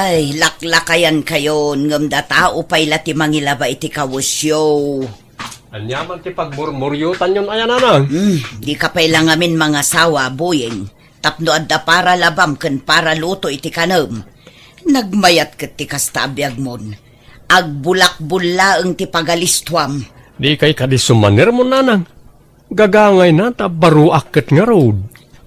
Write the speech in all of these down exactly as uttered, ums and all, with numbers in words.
Ay, laklakayankayon, ngem datao pay la ti mangilaba iti kawesyo. Ania man ti pagmurmuriotanyon aya, Nanang? Hmm, dika pay la ngamin mangasawa, Boyeng, tapno adda para labam ken para luto iti kanem. Nagmayat ket ti kasta a biagmon. Agbulakbul laeng ti pagalistuam. Dikay kadi sumanermon, Nanang. Gagangayna ta baruak ket ngarud.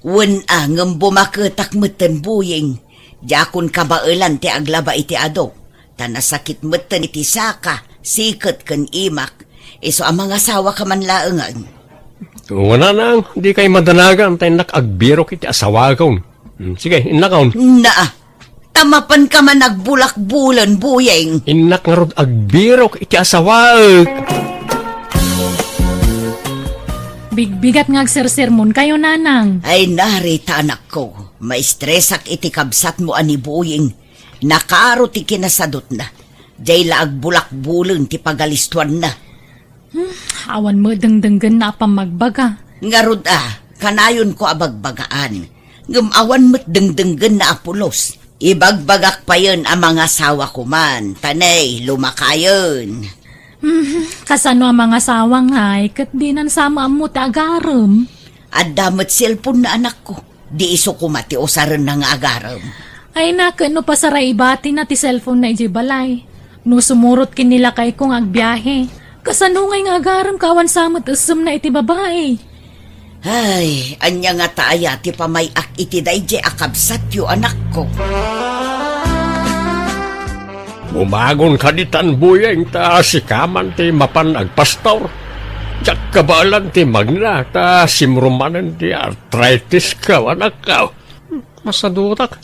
Wen a, ngem bumaketak metten, Boyeng. Diakon kabaelan ti aglaba iti adu, ta nasakit metten iti saka, siket ken imak. Isu a mangasawaka man laengen. Wen a, Nanang, dikay madanagan ta innak agbirok iti asawakon. Hmm, sige, innakon. Naa, ta mapanka man agbulakbulen, Boyeng. Innak ngarud agbirok iti asawaek. Bigbigat nga agsersermonkayo, Nanang. Ay, nari ta, anakko, maistresak iti kabsatmo a ni Boyeng. Nakaro ti kinasadutna. Diay la agbulakbulen ti pagalistuanna. Hmm, awan met dengdenggenna a pammagbaga. Ngarud a, kanayonko a bagbagaan. Ngem awan met dengdenggenna a pulos. Ibagbagak payen a mangasawa koman, ta ne, lumakayen. Hmm, kasano a mangasawa ngay, ket dinan sa maammo ti agarem? Adda met cellphone na, anakko. Di isu koma ti usarenna nga agarem. Ay, na, ket no pasaraibatina ti cellphone na idiay balay. No sumurot ken ni lakayko nga agbiahe. Kasano ngay nga agarem ka awan sa met essemna iti babai? Ay, ania ngata aya ti pamay-ak iti daydiay a kabsatyo, anakko? Bumagon ka ditan, Boyeng, ta sika man ti mapan agpastor. Diak kabaelan ti magna, ta simro manen ti arthritis ka, anakko. Masadutak.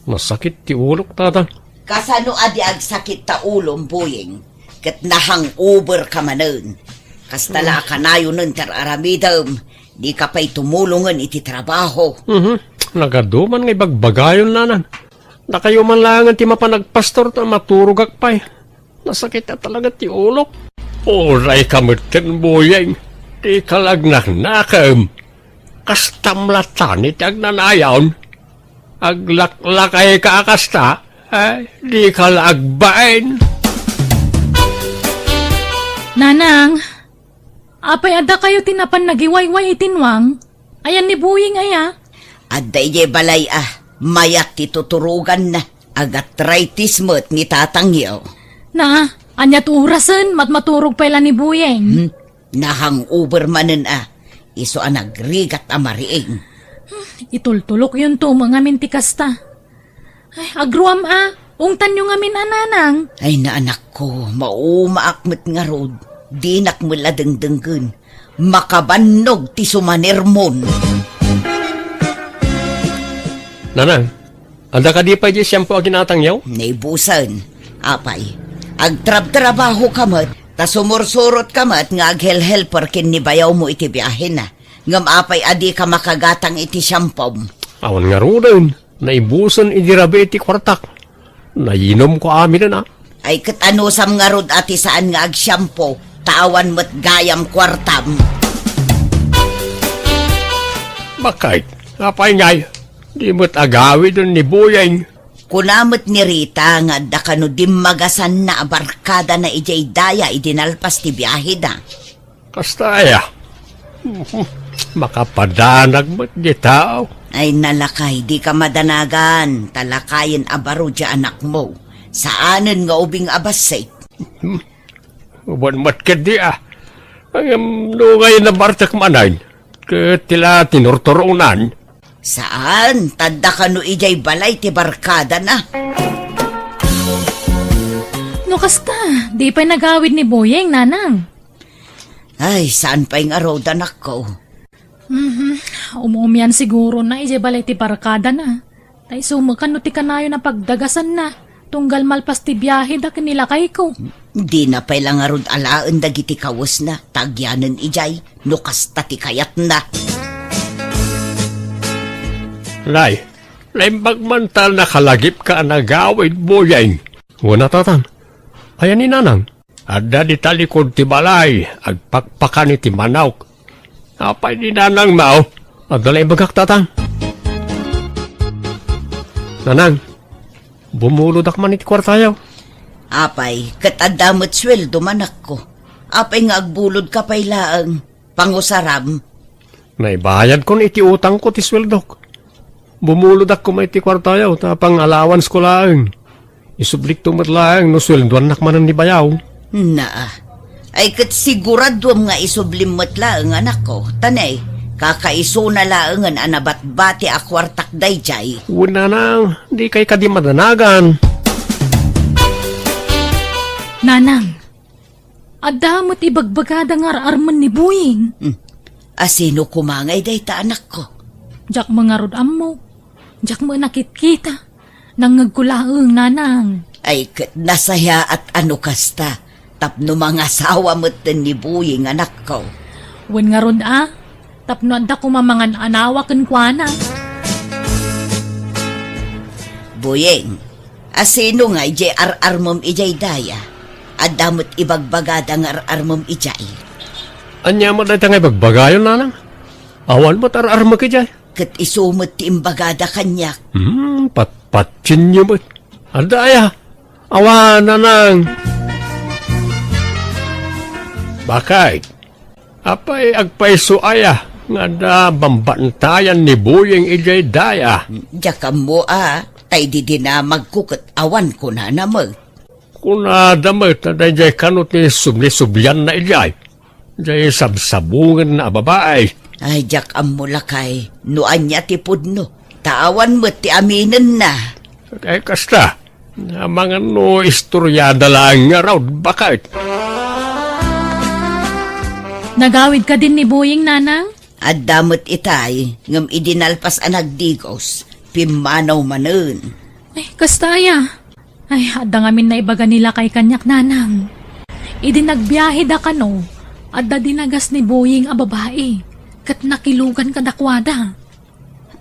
Nasakit ti ulok, tata. Kasano a di agsakit ta ulom, Boyeng? Ket na-hangover ka manen. Kasta la a kanayonen ti ar-aramidem. Dika pay tumulongen iti trabaho. Mhm. Nagadu man nga ibagbagayon, Nanang. Dakayo man laengen ti mapan agpastor ta maturogak pay. Nasakit a talaga ti ulok. Uray ka metten, Boyeng. Dika la agnaknakem. Kastam latta ti agnanayon. Aglaklakay ka a kasta, eh, dika la agbain. Nanang, apay adda kayo ti napan nagiwayway iti nuang? Ayan ni Boyeng aya? Adda idiay balay a, mayat ti tuturoganna. Agatritis met ni tatangyo. Na, aniat orasen, matmaturog pay la ni Boyeng? Hmm? Na-hangover manen a, isu a nagrigat a mariing. Itultulokyon to, mangamin ti kasta. Ay, agruam a, ungtanyo ngamin a, Nanang. Ay, naanakko, maumaak met ngarud. Dinak met la dengdenggen. Makabannog ti sumanermon. Nanang, adda kadi pay di siampo a ginatangyo? Naibusen. Apay, agtrabtrabaho ka met, ta sumursurot ka met nga aghelhelper ken ni bayawmo iti biahena. Ngem apay a dika makagatang iti siampom? Awan ngaruden, naibusen idi rabii ti kuartak. Nayinomko aminen a. Ay, ket anusam ngarud a ti saan nga agsiampo, ta awan met gayam kuartam? Bakit? Apay ngay, di met agawiden ni Boyeng? Kuna met ni Rita nga adda kano dimmagasanna a barkadana idiay daya idi nalpas ti biaheda. Kasta aya? Makapadanag met di tao. Ay, nalakay, dika madanagan, ta lakayen a baro di anakmo. Saanen nga ubing a bassit. Uban met ketdi a. Ngem no ngay nabartek manen, ket ti la tinurturonan. Saan, ta adda kano idiay balay ti barkadana. No kasta, di pay nagawid ni Boyeng, Nanang. Ay, saan pay ngarud, anakko? Mhm. Umumian siguro na idiay balay ti barkadana. Ta isu met kano ti kanayon a pagdagasanna, tunggal malpas ti biaheda ken ni lakayko. Dina pay la ngarud alaen dagiti kawesna, ta agyanen idiay, no kasta ti kayatna. Nay, naimbag man ta nakalagipka a nagawid, Boyeng. Wen a, Tatang. Ayan ni Nanang? Adda dita likud ti balay, agpakpakan iti manok. Apay ni Nanang, mao? Adda la imbagak, Tatang. Nanang, Bumulodak man iti kuartayo. Apay, ket adda met sueldom, anakko. Apay nga agbulodka pay laeng? Pangusaram. Naibayadkon iti utangko ti sueldok. Bumulodak koma iti kuartayo ta pang-allowancesko laeng. Isublikto met laeng no sueldoannak manen ni bayaw. Naa. Ay, ket siguraduem nga isublim met laeng, anakko. Ta ne, kakaisuna laengen a nabatbati a kuartak daydiay. Wen, nanang, dikay kadi madanagan. Nanang, adda met ibagbagada nga ar-armen ni Buying. Hmm. Asino koma ngay dayta, anakko? Diak met ngarud ammo. Diak met nakitkita. Nangngegko laeng, nanang. Ay, ket nasayaat a no kasta, tapno mangasawa metten ni Buying, anakko. Wen ngarud a, tapno adda koma mangan-anawa kenkuana. Buying, asino ngay diay ar-armem idiay daya? Adda met ibagbagada nga ar-armem idiay. Ania met dayta nga ibagbagayo, nanang? Awan met ar-armek idiay. Ket isu met ti imbagada kaniak. Hmm, patpatienyo met. Adda aya? Awan, nanang. Bakit? Apay agpayso aya nga adda bambantayan ni Buying idiay daya? Diak ammo a, tay di dinamagko ket awan kunana met. Kunada met a daydiay kano ti subli-sublianna idiay. Jay sabsabungenna a babai. Ay, diak ammo, lakay, no ania ti pudno, ta awan met ti aminenna. Ay, kasta, amangan no istoriada laeng ngarud, baket. Nagawid kadin ni Buying, nanang? Adda met itay, ngem idi nalpas a nagdigos, pimmanaw manen. Ay, kasta aya? Ay, adda ngamin naibaga ni lakay kaniak, nanang. Idi nagbiaheda kano, adda dinagas ni Buying a babai, ket nakilugan kadakuada.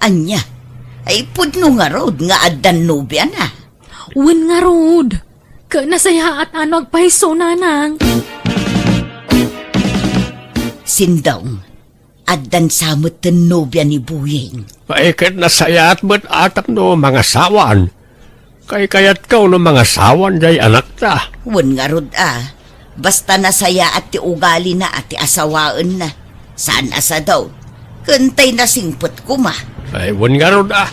Ania? Ay, pudno ngarud nga addan nobiana? Wen ngarud. Ket nasayaat a no agpayso, nanang. Sindong, addan sa metten nobia ni Buying. Ay, ket nasayaat met a tapno mangasawan. Kaykayatko no mangasawan jay anakta. Wen ngarud a, basta nasayaat ti ugalina a ti asawaenna. Saan a sadot. Ken tay nasingpet koma. Ay, wen ngarud a.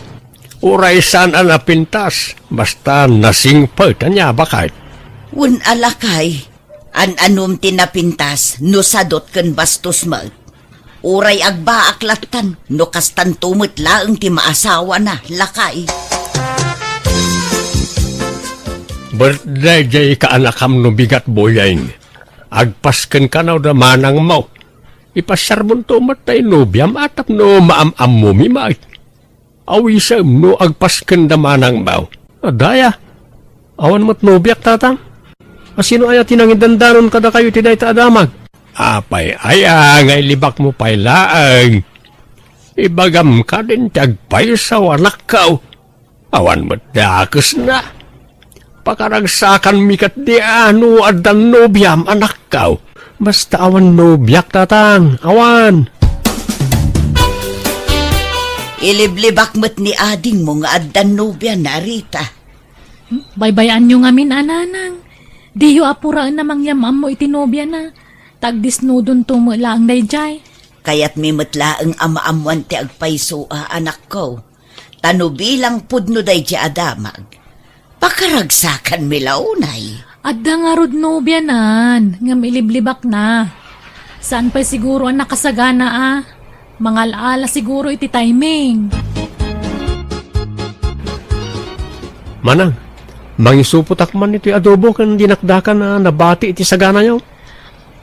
Uray saan a napintas, basta nasingpet, ania, baket? Wen a, lakay. An-anom ti napintas no sadot ken bastos met. Uray agbaak lattan no kastanto met laeng ti maasawana, lakay. Birthday jay kaanakam no bigat, Buying. Agpasken kano da manangmo. Ipasiarbonto met tay nobiam a tapno maam-ammomi met. Awisem no agpasken da manangmo. Adda aya? Awan met nobiak, tatang. Asino aya ti nangidandanon kadakayo iti dayta a damag? Apay aya nga ilibakmo pay laeng? Ibagam kadin ti agpayso, anakko. Awan met dakesna. Pakaragsakanmi ketdi a no addan nobiam, anakko. Basta awan nobiak, tatang. Awan. Iliblibak met ni adingmo nga addan nobiana, Rita. Hmm? Baybay-anyo ngamin a, nanang. Diyo apuraen a mangyam-ammo iti nobiana. Ta agdisnudonto met laeng daydiay. Kayatmi met laeng a maammoan ti agpayso a, anakko. Ta no bilang pudno daydiay a damag, pakaragsakanmi la unay. Adda ngarud nobianan, ngem iliblibakna. Saan pay siguro a nakasagana a. Mangal-ala siguro iti timing. Manang, mangisupotak man iti adobo ken dinakdakan a nabati iti saganayo.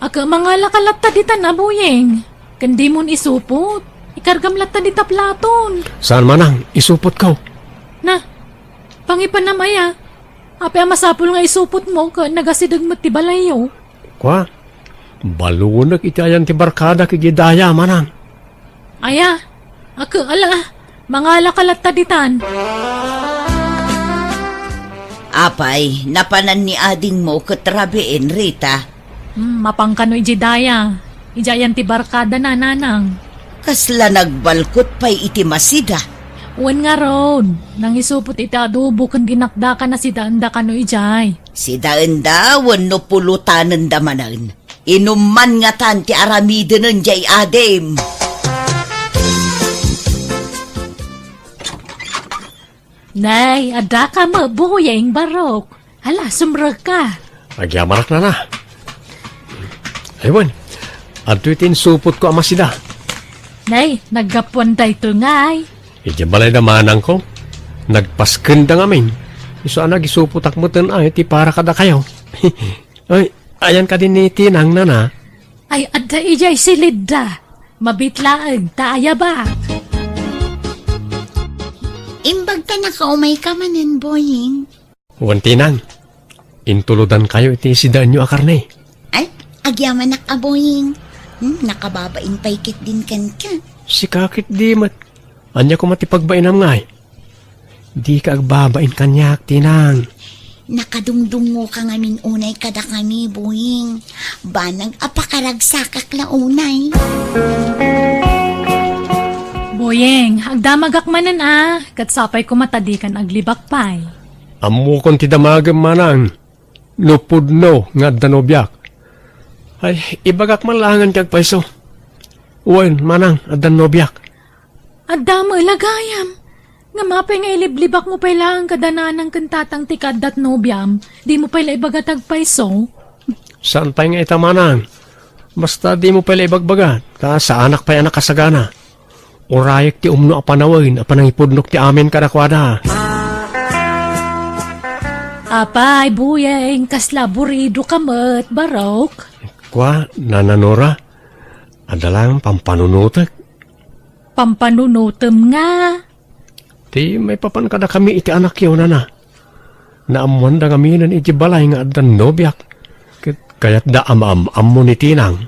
Ket mangalaka latta ditan a, Buying. Ken dimon isupot. Ikargam latta dita platon. Saan, manang, isupotko. Na, pangipanam aya. Apay a masapul nga isupotmo ket nagasideg met ti balayyo. Kua, balunek iti ayan ti barkadak idiay daya, manang. Aya, ket ala, mangalaka latta ditan. Apay, napanan ni adingmo ket rabiin, Rita? Hmm, mapan kano idiay daya. Idiay ayan ti barkadana, nanang. Kasla nagbalkot pay iti masida. Wen ngarud, nangisupot iti adobo ken dinakdakan a sidaenda kano idiay. Sidaenda wenno pulutanenda manen. Inumman ngatan ti aramidenen diay adim. Nay, adda ka met, Boyeng, barok. Hala, sumrekka. Agyamanak, nana. Ay, wen, adtoy ti insupotko a masida. Nay, naggapuan daytoy ngay. Idiay balay da manangko. Nagpaskenda ngamin. Isu a nagisupotak meten ay ti para kadakayo. Ay, ayan kadi ni Tinang, nana? Ay, adda idiay silidda. Mabitlaeng ta ayabak. Imbag ta nakaumayka manen, Boyeng. Wen, Tinang, intulodankayo iti sidaenyo a karne. Ay, agyamanak a, Boyeng. Hmm, nakababain pay ketdin kenka. Sika ketdi met. Ania koma ti pagbainam ngay? Dika agbabain kaniak, Tinang. Nakadungdungngoka ngamin unay kadakami, Boyeng. Banag a pakaragsakak la unay. Boyeng, agdamagak manen a, ket sapay koma ta dikan aglibak pay. Ammokon ti damagem, manang. No pudno nga adda nobiak. Ay, ibagak man laengen ti agpayso. Wen, manang, addan nobiak. Adda met la gayam. Ngem apay nga iliblibakmo pay laeng kada nanang ken tatang ti kaaddat nobiam? Dimo pay la ibaga ti agpayso? Saan pay nga ita, manang? Basta dimo pay la ibagbaga, ta saanak pay a nakasagana. Urayek ti umno a panawen a panangipudnok ti amin kadakuada. Apay, Boyeng, kasla aburidoka met, barok? Kua, Nana Nora, adda laeng pampanunotek. Pampanunotem nga? Ti maipapan kadakami iti anakyo, nana. Naammoanda ngaminen iti balay nga adda nobiak, ket kayatda a maam-ammo ni Tinang.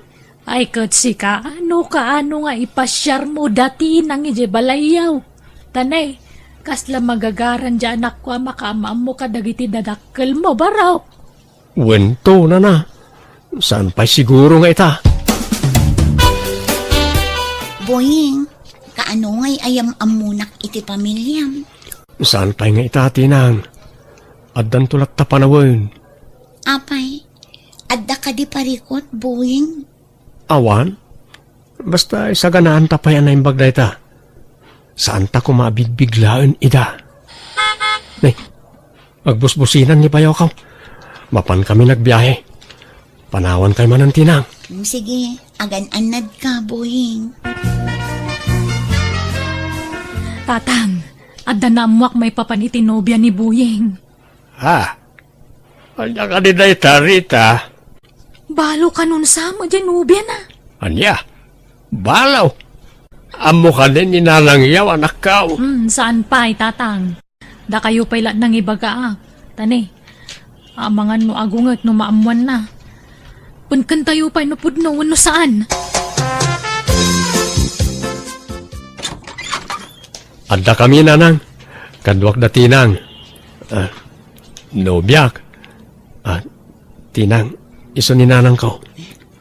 Ay, ket sika, no kaano nga ipasiarmo da Tinang idiay balayyo? Ta nay, kasla magagaran diay anakko a makaam-ammo kadagiti dadakkelmo, barok? Wen to, nana. Saan pay siguro nga ita? Boyeng, kaano ngay a yam-ammonak iti pamiliam? Saan pay nga ita, Tinang. Addanto latta panawen. Apay, adda kadi parikut, Boyeng? Awan. Basta isaganaanta pay a naimbag dayta. Saanta koma a bigbiglaen ida. Nay, agbusbusinan ni bayokaw. Mapankami nagbiahe. Panawankayo manen, Tinang. Mm, sige, agan-annadka, Boyeng. Tatang, adda naammoak maipapan iti nobia ni Boyeng. Ha? Ania kadi dayta, Rita? Balo kanon sa met diay nobiana. Ania? Balo? Ammo kadi ni Nanang Yaw, anakko? Hmm, saan pay, Tatang. Dakayo pay la nangibagaak. Tani, amangan no agunget no maammoanna. Penkentayo pay no pudno wenno saan. Addakami, Nanang. Kaduak da Tinang. Ah, nobiak. Ah, Tinang, isu ni Nanangko.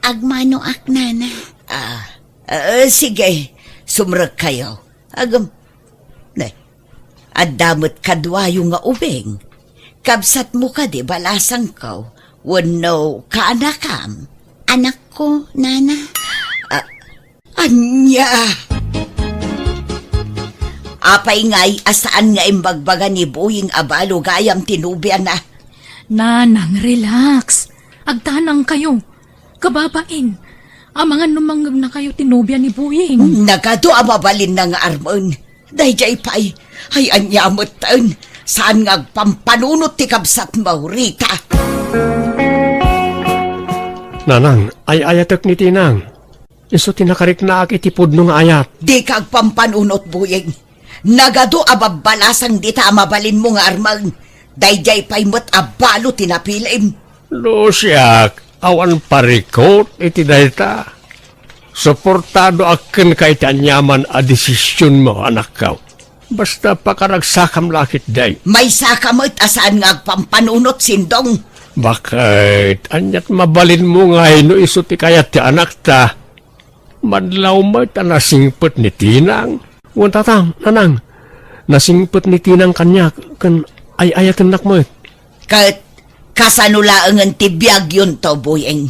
Agmanoak, Nana. Ah, ah, sige, sumrekkayo. Agam, ne, adda met kaduayo nga ubing. Kabsatmo kadi balasangko, wenno kaanakam? Anakko, Nana. Ah, Ania? Apay ngay a saan nga imbagbaga ni Boyeng a balo gayam ti nobiana? Nanang, relax. Agtanangkayo. Kababain. Amangan no mangngegnakayo ti nobia ni Boyeng. Nagadu a mabalinna nga armen. Daydiay pay. Ay, ania metten. Saan nga agpampanunot ti kabsatmo, Rita? Nanang, ay-ayatek ni Tinang. Isu ti nakariknaak iti pudno nga ayat. Dika agpampanunot, Boyeng. Nagadu a babbalasang dita a mabalinmo nga armen. Daydiay pay met a balo ti napilim. No siak, awan parikut iti dayta. Suportadoak kenka iti aniaman a desisionmo, anakko. Basta pakaragsakam la ketdi. Maysaka met a saan nga agpampanunot, Sindong. Baket, aniat mabalinmo ngay no isu ti kayat ti anakta? Madlaw met a nasingpet ni Tinang. Wen, Tatang, Nanang, Nasingpet ni Tinang kaniak ken ay-ayatennak met. Ket kasano laengen ti biagyonto, Boyeng?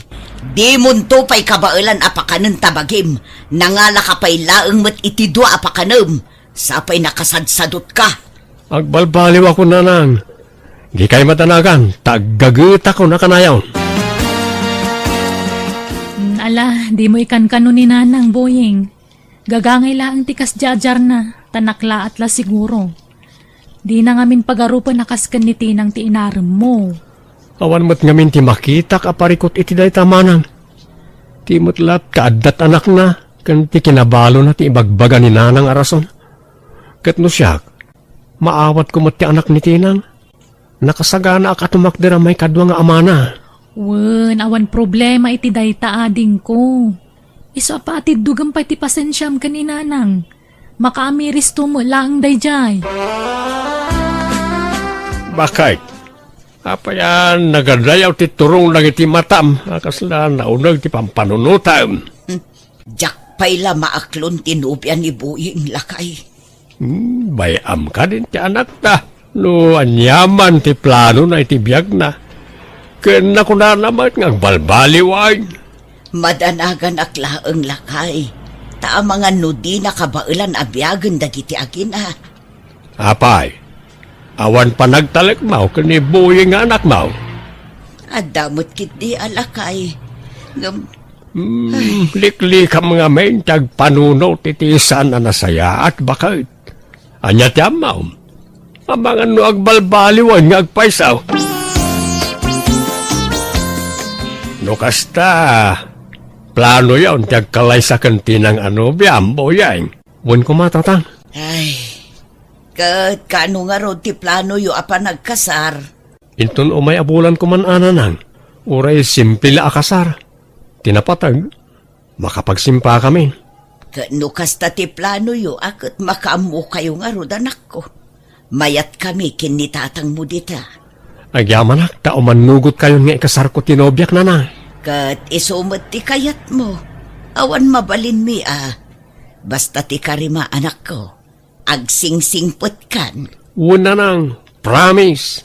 Dimonto pay kabaelan a pakanen ta bagim. Nangalaka pay laeng met iti dua a pakanem. Sapay nakasadsadutka. Agbalbaliwakon, Nanang. Dikay madanagan, ta aggagetakon a kanayon. Mm, ala, dimo ikankano ni Nanang, Boyeng. Gagangay laeng ti kasdiadiarna, ta naklaat la siguro. Dina ngamin pagarupen a kas ken ni Tinang ti inaremmo. Awan met ngamin ti makitak a parikut iti dayta, Manang. Ti met latta adda ti anakna, ken ti kinabalona ti ibagbaga ni Nanang a rason. Ket no siak, maawatko met ti anak ni Tinang. Nakasaganaak a tumakder a maikadua nga amana. Wen, awan problema iti dayta, adingko. Isu a paatiddogem pay ti pasensiam ken ni Nanang. Makaamiristo met laeng daydiay. Bakit? Apay a nagadayaw ti turong dagiti matam a kasla nauneg ti pampanunotam? Diak pay la maaklon ti nobia ni Boyeng, lakay. Hmm, bay-am kadin ti anakta. No aniaman ti planona iti biagna, ken nakunana met nga agbalbaliwan. Madanaganak laeng, lakay, ta amangan no dina kabaelan a biagen dagiti agina. Apay, awan panagtalekmo ken ni Boyeng nga anakmo? Adda met ketdi a lakay. Ngem Hmm, liklikam ngamin ti agpanunot iti saan a nasayaat, baket. Ania ti ammom? Amangan no agbalbaliwan nga agpayso. No kasta, planoyon ti agkalaysa ken Tinang a nobiam, Boyeng. Wen koma, Tatang. Ay, ket kaano ngarud ti planoyo a panagkasar? Inton umay a bulan koman a, Nanang, uray simple la a kasar. Ti napateg, makapagsimpakamin. Ket no kasta ti planoyo a ket makaammokayo ngarud, anakko, mayatkami ken ni tatangmo dita. Agyamanak ta umannugotkayon nga ikasarko ti nobiak, Nanang. Ket isu met ti kayatmo. Awan mabalinmi a. Basta ti karima, anakko. Agsingsingpetkan. Wen, Nanang, promise.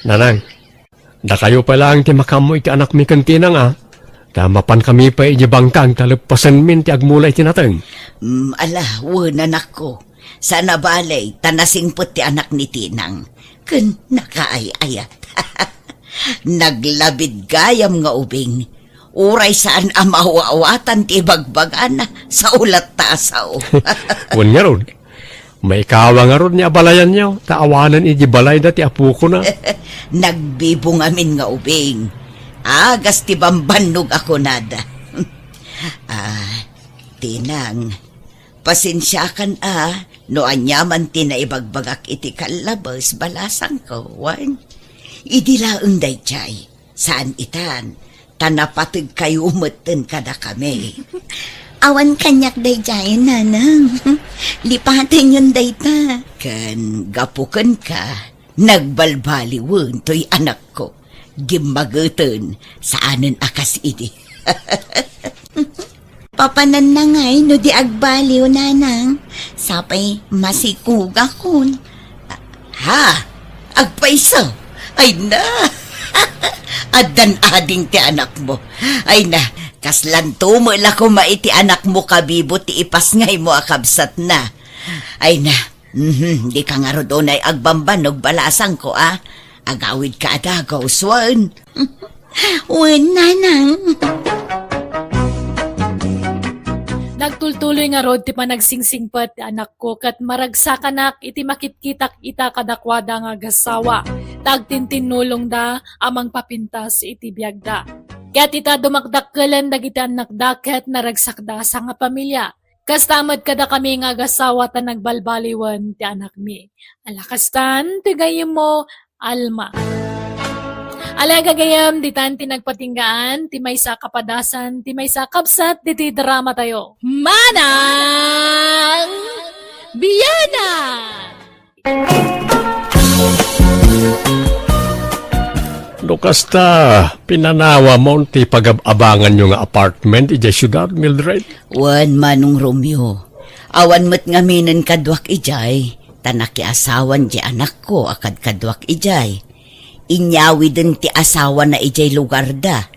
Nanang, dakayo pay laeng ti makaammo iti anakmi ken Tinang a, ta mapankami pay idiay bangkag ta leppasenmin ti agmula iti nateng. Mm, ala, wen, anakko. Saan a bale, ta nasingpet ti anak ni Tinang. Ken nakaay-ayat. Naglabid gayam nga ubing. Uray saan a maaw-awatan ti ibagbagana, sao latta a sao. Wen ngarud, maikawa ngarud ni abalayanyo, ta awanen idi balayda ti apokona. Nagbibo ngamin nga ubing. Agas ti bambannog a kunada. Ah, Tinang, pasensiakan a no aniaman ti naibagbagak iti kallabes, balasangko, wen? Idi laeng daydiay, saan itan, ta napategkayo metten kadakami. Awan kaniak daydiay, Nanang. Lipatenyon dayta. Ken gapu kenka, nagbalbaliwen toy anakko. Gimmageten, saanen a kas idi. Papananna ngay no di agbaliw, Nanang. Sapay masikugakon. Ha? Agpayso? Ay na! Addan ading ti anakmo. Ay na, kaslanto met la koma iti anakmo, kabibo, ti ipasngaymo a kabsatna. Ay na, mhm, dika ngarud unay agbambannog, balasangko a. Agawidka a dagus, wen? Wen, Nanang. Nagtultuloy ngarud ti panagsingsingpet ti anakko ket maragsakanak iti makitkitak ita kadakuada nga agassawa, ta agtintinnulongda a mangpapintas iti biagda. Ket ita dumakdakkelen dagiti annakda ket naragsakda a sangapamilia. Kasta met kadakami nga agassawa ta nagbalbaliwen ti anakmi. Ala kastan ti gayyemmo, Alma. Ala gagayyem, ditan ti nagpatinggaan ti maysa a kapadasan, ti maysa a kabsat diti dramatayo. Manang Biana! No kasta, pinanawamon ti pagab-abanganyo nga apartment idiay siudad, Mildred? Wen, Manong Romeo. Awan met ngaminen kaduak idiay, ta nakiasawan diay anakko a kadkaduak idiay. Inyawiden ti asawana idiay lugarda.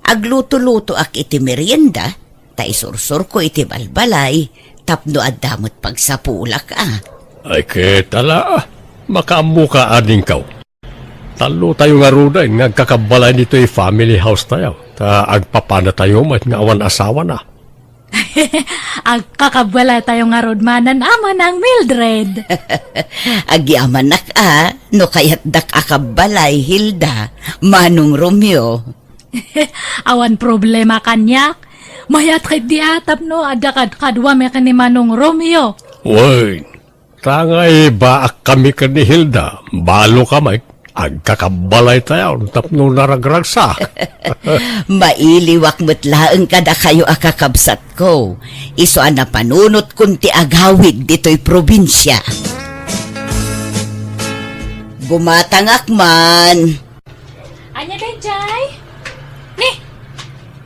Agluto-lutoak iti merienda, ta isursurko iti balbalay tapno adda met pagsapulak a. Ay, ket ala, makaammoka, adingko. Tallotayo ngaruden nga agkakabbalay ditoy family house tayo, ta agpapadatayo met nga awan asawana. Agkakabbalay tayo ngarud manen a, Manang Mildred. Agyamanak a, no kayatdak a kabbalay, Hilda, Manong Romeo. Awan problema kaniak. Mayat ketdi a tapno agkakadkaduami ken ni Manong Romeo. Wen, ta ngaibaak kami ken ni Hilda, balo ka met, agkakabbalay tayo tapno naragragsa. Mailiwak met laeng kadakayo a kakabsatko, isu a napanunotkon ti agawid ditoy probinsia. Gumatangak man. Ania daydiay? Ni,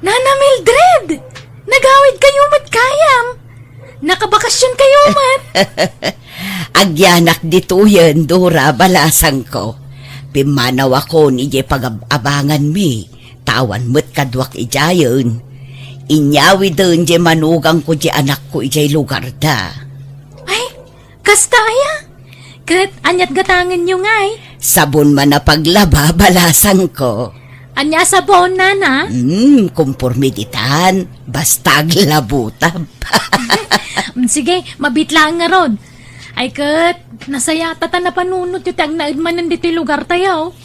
Nana Mildred! Nagawid kayo met gayam! Nakabakasyon kayo met! Agyanak ditoyen, Dora, balasangko. Pimmanawakon idiay pagab-abanganmi, ta awan met kaduak idiayen. Inyawiden diay manugangko diay anakko idiay lugarda. Ay, kasta aya? Ket aniat gatangenyo ngay? Sabon man a paglaba, balasangko. Ania a sabon, nana? Hmm, kumporme ditan. Basta aglabutab. Mm, sige, mabiit laeng ngarud. Ay ket, nasayaat ta napanunotyo ti agnaed manen ditoy lugar tayo.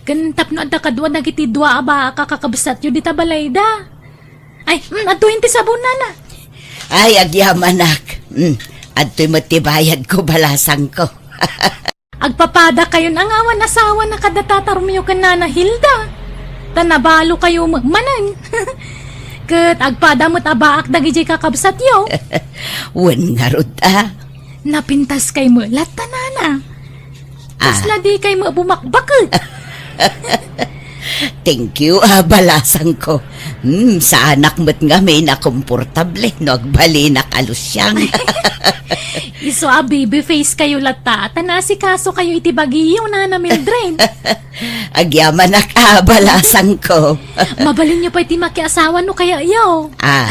Ken tapno adda kadua dagiti dua a baak a kakabsatyo dita balayda. Ay, mm, adtoyen ti sabon, nana. Ay, agyamanak. Mm, adtoy met ti bayadko, balasangko. Agpapada kayon a nga awan asawana kada tata Romeo ken nana Hilda. Ta nabalo kayo met manen. Ket agpada met a baak dagidiay kakabsatyo. Wen ngarud a. Napintas kay met latta, nana. Ah. Kasla di kay met bumakbaket. Thank you, ah, balasangko. Hmm, saanak met ngamin a komportable no agbalinak a lusiang. Isu a baby face kayo latta, ta naasikaso kayo iti bagiyo, Nana Mildred. Agyamanak a, balasangko. Mabalinyo pay ti makiasawa no kayayo. Ah.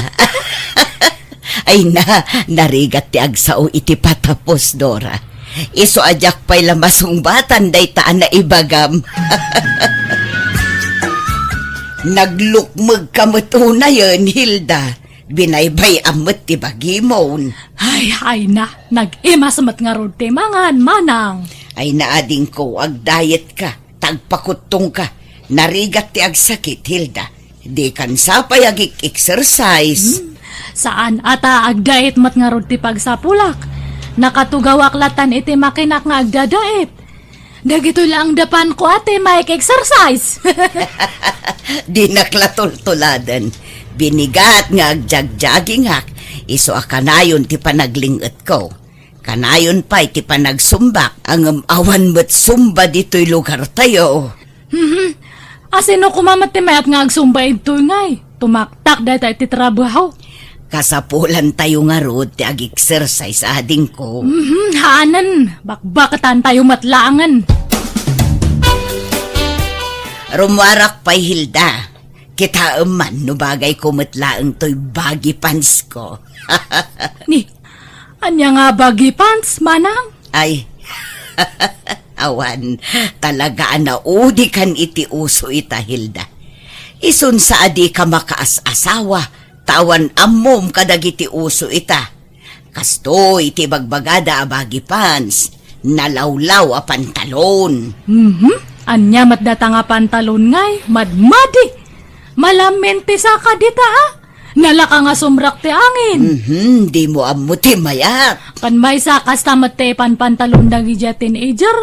Ay na, narigat ti agsao iti patapos, Dora. Isu a diak pay la masungbatan dayta a naibagam. Naglukmeg ka met unayen, Hilda. Binaybay-am met ti bagimon. Ay, ay na, nag-imas met ngarud ti mangan, manang. Ay na, adingko, agdayet ka. Tagpakuttongka. Narigat ti agsakit, Hilda. Dikan sapay agik-exercise. Hmm, saan a ta agdayet met ngarud ti pagsapulak. Nakatugawak latan iti makinak nga agdadayet. Dagitoy laeng dapanko a ti maik-exercise. Dinak la tultuladen. Binigat nga agjagjagingak, isu a kanayon ti panagling-etko. Kanayon pay ti panagsumbak, ngem awan met sumba ditoy lugartayo. Mhm. A sino koma met ti mayat nga agsumba idtoy ngay? Tumaktak dayta iti trabaho. Kasapulantayo ngarud ti ag-exercise, adingko. Mhm, haanen. Bakbaketantayo met laengen. Rummuarak pay, Hilda. Kitaem man no bagayko met laeng toy baggy pants ko. Ni, ania nga baggy pants, manang? Ay, awan, talaga a naudikan iti uso ita, Hilda. Isun sa a dika makaas-asawa, ta awan ammom kadagiti uso ita. Kastoy ti ibagbagada a baggy pants, nalawlaw a pantalon. Mhm. Ania met data nga pantalon ngay, madmadi? Malammen ti saka dita, a? Nalaka nga sumrak ti angin. Mhm, dimo ammo ti mayat. Kan maysa, kasta met ti panpantalon dagiti teenager.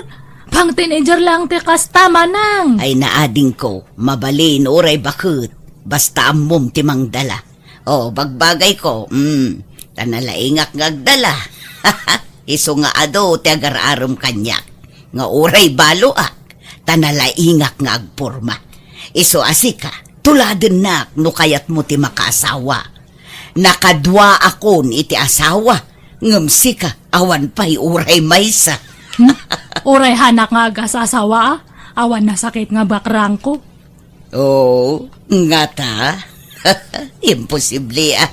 Pang teenager lang ti kasta, manang. Ay, naadingko, mabalin, uray baket. Basta ammom ti mangdala. O, bagbagayko, mm, ta nalaingak nga agdala. Isu nga adu ti agar-arem kaniak, nga uray baloak, ta nalaingak nga agporma. Isu a sika, tuladennak no kayatmo ti makaasawa. Nakaduaakon iti asawa, ngem sika, awan pay uray maysa. Hmm? Uray hanak nga agas-asawa, a? Awan nasakit nga bakrangko. Oo, ngata? Imposible, a.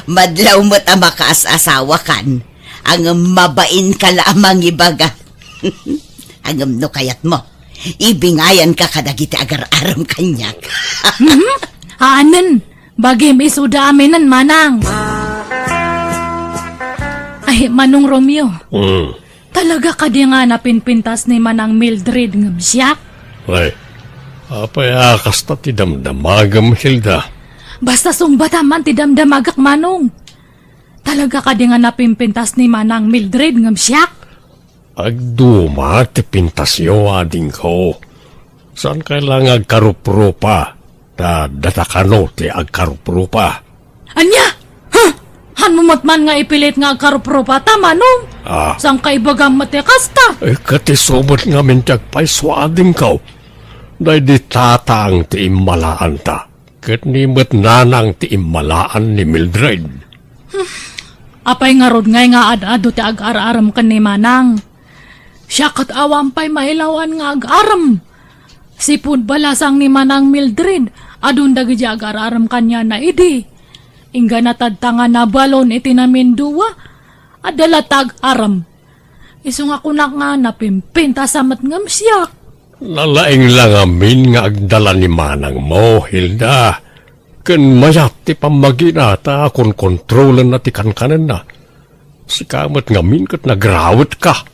Madlaw met a makaas-asawakan, ngem mabainka la a mangibaga. Ngem no kayatmo, ibingayanka kadagiti agar-arem kaniak. Mhm. Haanen, bagim isuda aminen, Manang. Ay, Manong Romeo. Mm. Talaga kadi nga napinpintas ni Manang Mildred ngem siak? Ay, apay a kasta ti damdamagem, Hilda? Basta sungbatam man ti damdamagek, Manong. Talaga kadi nga napinpintas ni Manang Mildred ngem siak? Agduma ti pintasyo, adingko. Saan kailangan agkaruprupa? Ta data kano ti agkaruprupa. Ania? Huh? Hanmo met man nga ipilit nga agkaruprupa ta, Manong? Ah. Saan ka ibagam met ti kasta? Eh, ket isu met ngamin ti agpayso, adingko. Daydi tatang ti immalaanta, ket ni met nanang ti immalaan ni Mildred. Apay ngarud ngay nga ad-adu ti agar-arem ken ni Manang? Siak ket awan pay mailawan nga agar-arem. Sipud balasang ni Manang Mildred, adun dagiti agar-arem kaniana idi. Inggana tadta nga nabalon iti namindua, adda latta agar-arem. Isu nga kunak nga napimpintas a met ngem siak. Nalaing la ngamin nga agdala ni manangmo, Hilda. Ken mayat ti pammagina ta konkontrolenna ti kankanenna. Sika met ngamin ket nagrawetka.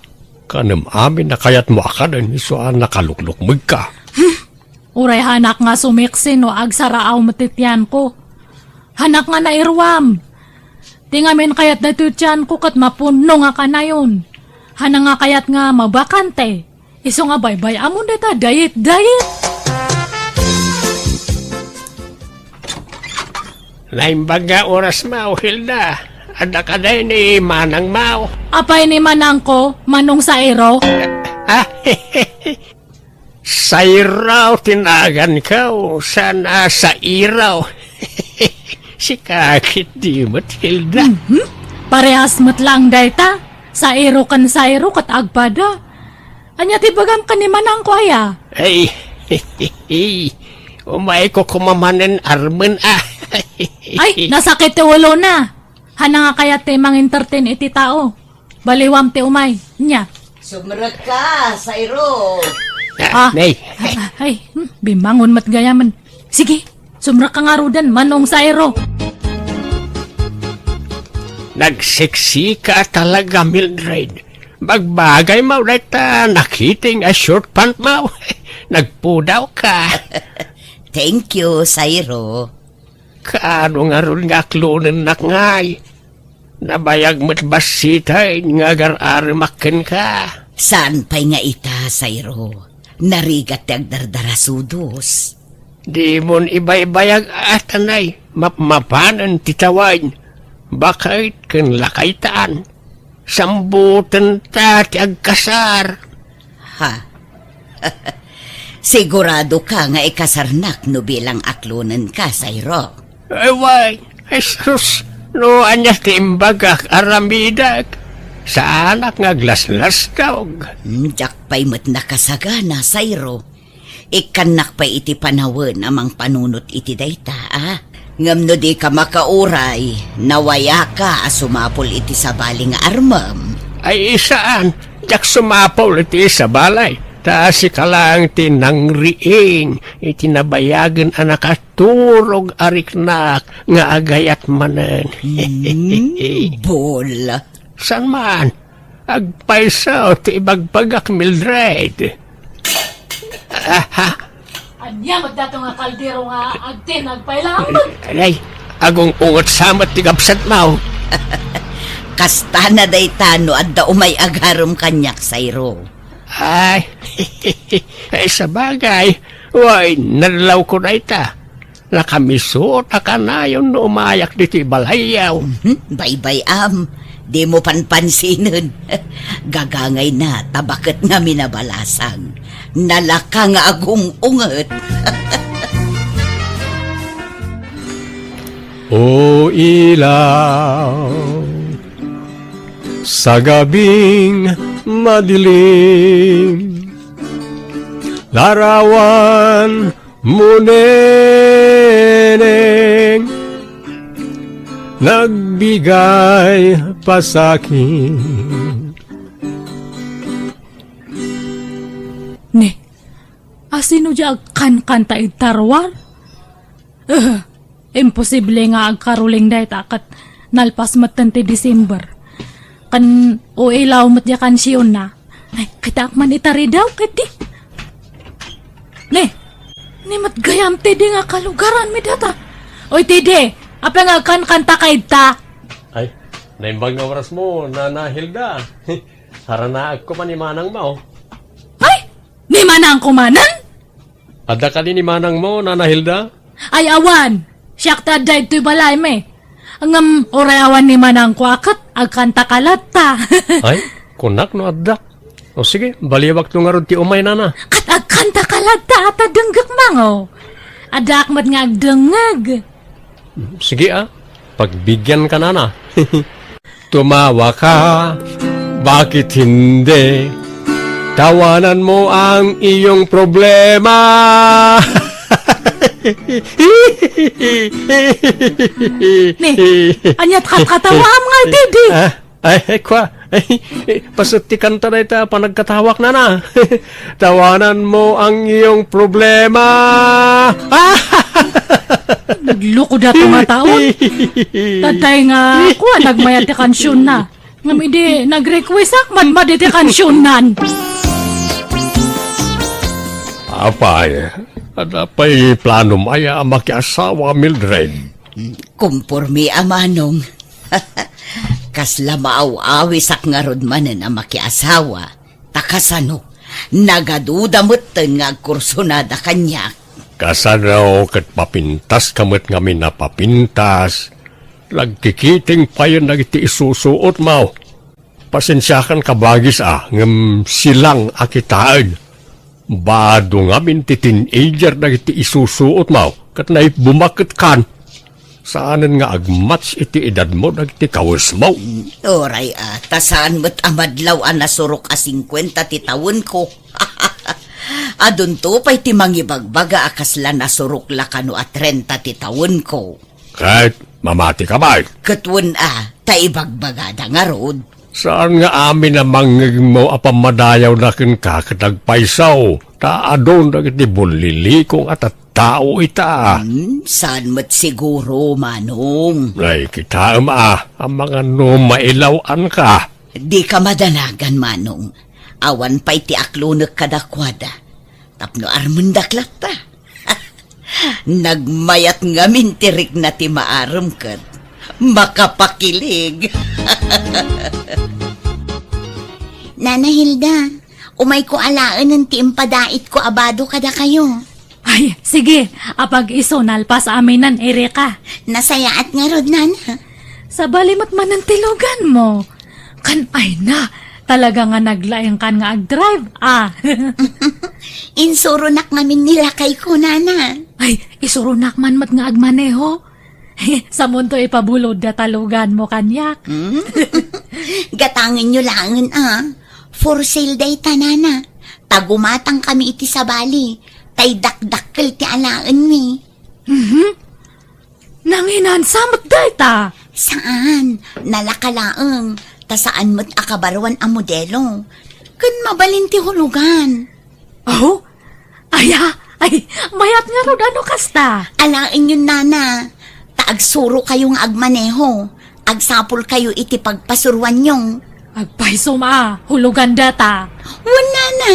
Kanem amin a kayatmo a kaden isu a nakaluklukmegka. Hmm. Uray hanak nga sumiksi no agsaraaw met ti tianko. Hanak nga nairuam. Ti ngamin kayat daytoy tianko ket mapunno nga kanayon. Hana nga kayat nga mabakante. Isu nga baybay-amon dayta diet-diet. Naimbag nga oras maw, Hilda. Adda kadi ni manang maw? Apay ni manangko, Manong Sairo? Ah, Sairo ti naganko, saan a Sairo. Sika ket di met, Hilda. Mhm. Parehas met lang dayta. Sairo ken Sairo ket agpada. Ania ti bagam ken ni manangko aya? Ay, umayko koma manen armen a. Ay, nasakit ti ulona. Hana nga kayat ti mangintertain iti tao. Baliwam ti umay. Nya. Sumrekka, Sairo. Ah, ah, nay. Ay, ay, hmm, bimangon met gayamen. Sige, sumrekka ngaruden, Manong Sairo. Nagseksika talaga, Mildred. Bagbagay maw dayta nakiting a short pant maw. Nagpudaw ka. Thank you, Sairo. Kaano ngarud nga aklonennak ngay? Nabayag met bassit nga agar-aremak kenka. Saan pay nga ita, Sairo? Narigat ti agdardarasudos. Dimon ibaybayag a, tanay, mapmapanen ti tawen, baket ken lakaytan. Sambutenta ti agkasar. Ha? Sigurado ka nga ikasarnak no bilang aklonenka, Sairo? Ay, wen, Jesus, no ania ti imbagak, aramidek. Saanak nga aglaslastog. Hmm, diak pay met nakasagana, Sairo. Ikkannak pay iti panawen a mangpanunot iti dayta, a? Ngem no dika makauray, nawayaka a sumapul iti sabali nga armem. Ay, saan, diak sumapul iti sabali, ta sika laeng ti nangriing iti nabayagen a nakaturog a riknak nga agayat manen. Hmm, bul. Saan man, agpayso ti ibagbagak, Mildred. Aha. Ania met dato nga kaldero nga agtinag pay laeng met? Ay, agung-ungot sa met ti kabsat maw. Kastana dayta no adda umay agarem kaniak, Sairo. Ay, ay, sabagay, wen, nadlawko dayta. Nakamisut a kanayon no umayak ditoy balayyo. Mhm, baybay-am. Dimo panpansinen. Gagangayna ta baket ngamin a balasang. Nalaka nga agung-unget. O ilaw, sa gabing madilim, larawan mo, neneng, nagbigay pa sakin. Ne, asino di agkankanta iti tarwar? Eh, imposible nga agkaruling dayta ket nalpas metten ti December. Ken o ilaw met diay kansionna. Ay, kitaak man itaridaw, ket di. Ne, ni met gayam, Tede, nga kalugaranmi dayta. Oy, Tede, apay nga agkankantaka ita? Ay, naimbag nga oras mo, Nana Hilda. Haranaek ko man ni manangmo. Ay, ni manangko manen? Adda kadi ni manangmo, Nana Hilda? Ay, awan. Siak ti adda ditoy balaymi. Ngem uray awan ni manangko a ket agkantaka latta. Ay, kunak no adda. O sige, baliwakto ngarud ti umay, Nana. Ket agkantaka latta a ta denggekmango. Addaak met nga agdengngeg. Sige a, pagbigianka, Nana. Tumawa ka, bakit hindi? Tawanan mo ang iyong problema. Ne, ania't katkatawaam nga, Tede? Ah, ay, ay, kwa. Ay, paset ti kanta dayta panagkatawak, Nana. Tawanan mo ang iyong problema. Nagloko dato nga taon. Tatay nga, kwa, nagmayat ti kansionna. Ngem idi nag-request ak, madmadi ti kansionnan. Apay, adda pay planom aya a makiasawa, Mildred? Kumpormi a, manong. Kasla maaw-awisak ngarud manen a makiasawa. Ta kasano, nagaduda metten nga agkursunada kaniak. Kasano ket papintaska met ngamin a papintas? Nagkikiting payen dagiti isusuotmo. Pasensiakan kabagis a, ngem silang a kitaen. Bado ngamin ti teenager dagiti isusuotmo, ket naibbumak ket kan. Saanen nga agmatch iti edadmo dagiti kawesmo. Uray a, ta saan met a madlaw a nasurok a singkuenta ti tawenko. Adunto pay ti mangibagbaga a kasla nasurok la kano a trenta ti tawenko. Ket mamati ka pay? Ket wen a, ta ibagbagada ngarud. Saan nga amin a mangngegmo a pammadayawna kenka ket agpayso, ta adun dagiti bullilikong a tattao ita. Hmm, saan met siguro, manong. Ay, kitaem a, amangan no mailaw-anka. Dika madanagan, manong. Awan pay ti aklonek kadakuada. Tapno armendak latta. Nagmayat ngamin ti rikna ti maarem ket makapakilig. Nana Hilda, umayko alaenen ti impadaitko a bado kadakayo. Ay, sige, apag isu nalpas aminen, Erika. Nasayaat ngarud, Nana. Sabali met manen ti luganmo. Kan ay na, talaga nga naglaingkan nga agdrive, ah. Insuronak ngamin ni lakayko, Nana. Ay, isuronak man met nga agmaneho. Samunto ipabulod da ta luganmo kaniak. Hmm? Gatangenyo laengen, ah. For sale dayta, Nana. Ta gumatangkami iti sabali. Tay dakdakkel ti alaenmi. Mhm. Nanginansa met dayta? Saan, nalaka laeng, ta saan met a kabaruan a modelo. Ken mabalin ti hulugan. Aw? Aya, ay, mayat ngarud a no kasta. Alaenyon, Nana, ta agsurokayo nga agmaneho. Agsapulkayo iti pagpasuroanyo. Agpaysom a, hulugan data. Wen, Nana.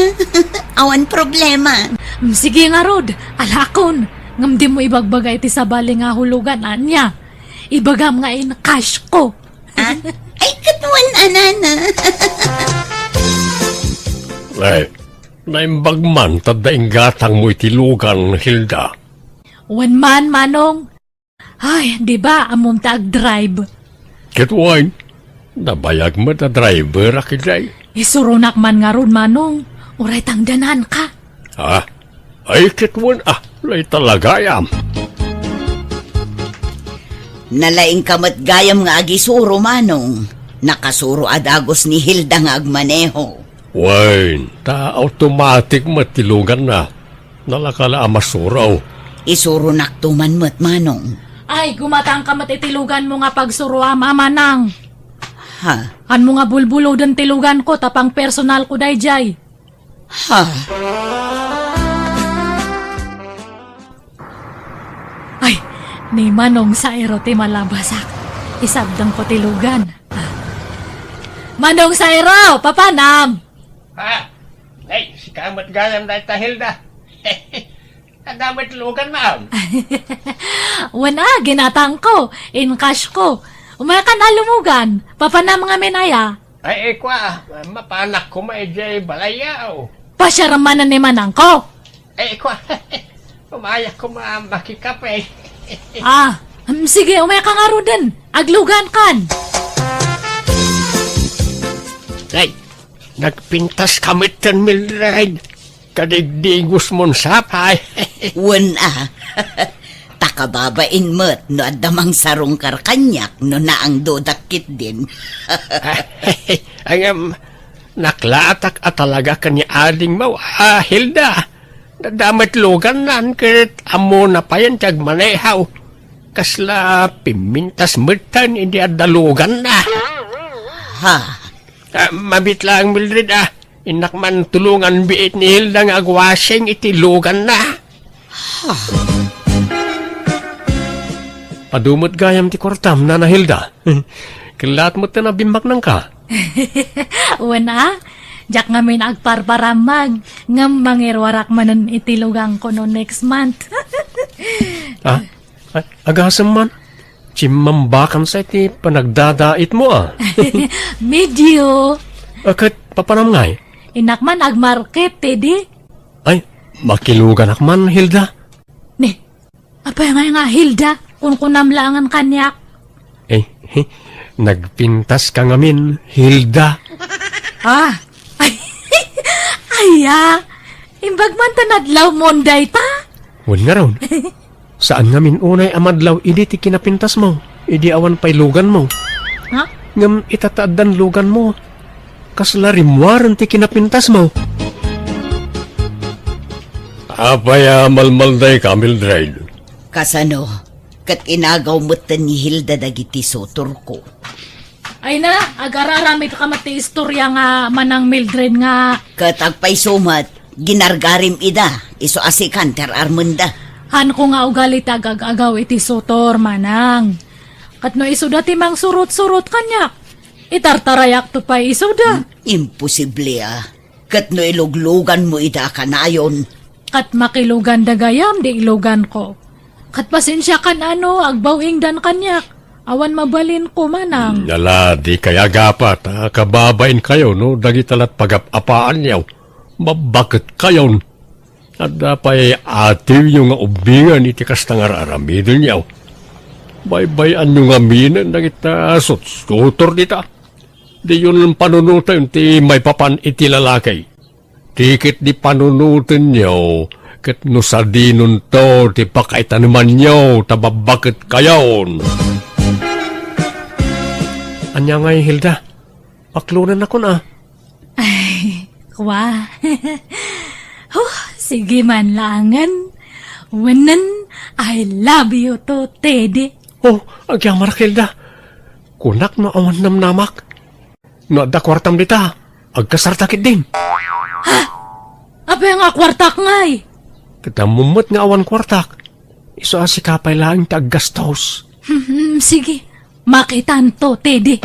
Awan problema. Mm, sige ngarud, alaekon. Ngem dimo ibagbaga iti sabali nga hulugan, ania? Ibagam nga in cash ko. Ah? Ay, ket wen a, Nana. Ay, naimbag man ta adda inggatangmo iti lugan, Hilda. Wen man, Manong. Ay, di ba, ammom ta agdrive? Ket wen, Nabayag met a driver a kiday. Isuronak man ngarud, Manong. Uray tangdananka. Ha? Ay, ket wen a, lay talagayam. Nalaingka met gayam nga agisuro, Manong. Nakasuro a dagus ni Hilda nga agmaneho. Wen, ta automatic met ti luganna. Nalaka la a masuro. Isuronakto man met, Manong. Ay, gumatangka met iti luganmo nga pagsuroam, Manang. Ha? Kaanmo nga bulbuloden ti luganko, ta pangpersonalko daydiay. Ha? Ay, ni Manong Sairo ti malabasak. Isabdengko ti lugan. Manong Sairo, papanam? Ha? Ay, sika met gayam dayta, Hilda. Adda met luganna, am? Wen a, ginatangko. Inkashko. Umaykan a lumugan. Papanam ngamin aya? Ay, ay, kua, mapanak koma idiay balay, aw. Pasiarem manen ni manangko. Ay, kua, umayak koma makikape. Ah, mm, sige, umayka ngaruden. Aglugankan. Ay, nagpintaska metten, Mildred. Kadigdigosmon sapay. Wen a. Ta kababain met no adda mangsarungkar kaniak no naangdodak ketdin. Ngem, naklaatak a talaga ken ni adingmo a Hilda. Adda met lugannan ket ammona payen ti agmaneho. Kasla pimmintas metten idi adda luganna. Ha? Ah, mabit laeng, Mildred, ah. Innak man tulongan biit ni Hilda nga agwashing iti luganna. Adu met gayam ti kuartam, Nana Hilda. Kellaat met a bimmag nangka. Wen a, diak ngamin agparparammag, ngem mangiruarak manen iti luganko no next month. Ah, Ay, agasem man. Chimmambakan sa iti panagdadaitmo, a. Medio. A, ket papanam ngay? Innak man agmarket, Teddy. Ay, makiluganak man, Hilda. Ne, apay ngay nga Hilda? Kunkunam laengen kaniak. Eh, he, nagpintaska ngamin, Hilda. Ah, ay, aya, imbag man ta nadlawmon dayta? Wen ngarud. Saan ngamin unay a madlaw idi ti kinapintasmo, idi awan pay luganmo. Ha? Ngem ita ta addan luganmo, kasla rimmuaren ti kinapintasmo. Apay a malmaldayka, Mildred? Kasano? Ket inagaw metten ni Hilda dagiti sutorko. Ay na, agar-aramidka met ti istorya nga manang Mildred nga. Ket agpayso met, ginargarim ida, isu a sikan ti ar-armenda. Haanko nga ugali ti agag-agaw iti sutor, manang. Ket no isuda ti mangsurot-surot kaniak, itartarayakto pay isuda. Imposible a. Ket no ilugluganmo ida a kanayon. Ket makiluganda gayam di iluganko. Ket pasensiakan a no agbaw-ingdan kaniak. Awan mabalinko, manang. Ala, dikay agapat a kababainkayo no dagita lat pagap-apaanyo. Mabbaketkayon. Adda pay atiwyo nga ubbingen iti kasta nga ar-aramidenyo. Baybay-anyo ngaminen dagita sutsutor dita. Diyon panunoten ti maipapan iti lalaki. Ti ket di panunotenyo, ket no sadinonto ti pakaitanemanyo ta babbaketkayon. Ania ngay, Hilda? Aklonennakon a. Ay, kua. Huh, sige man laengen. Wenen, I love you too, Teddy. Oh, agyamanak, Hilda. Kunak no awan namnamak. No adda kuartam dita, agkasarta ketdin. Ha? Apay nga kuartak ngay? Ket ammom met nga awan kuartak. Isu a sika pay laeng ti aggastos. Hmm, sige. Makitanto, Teddy.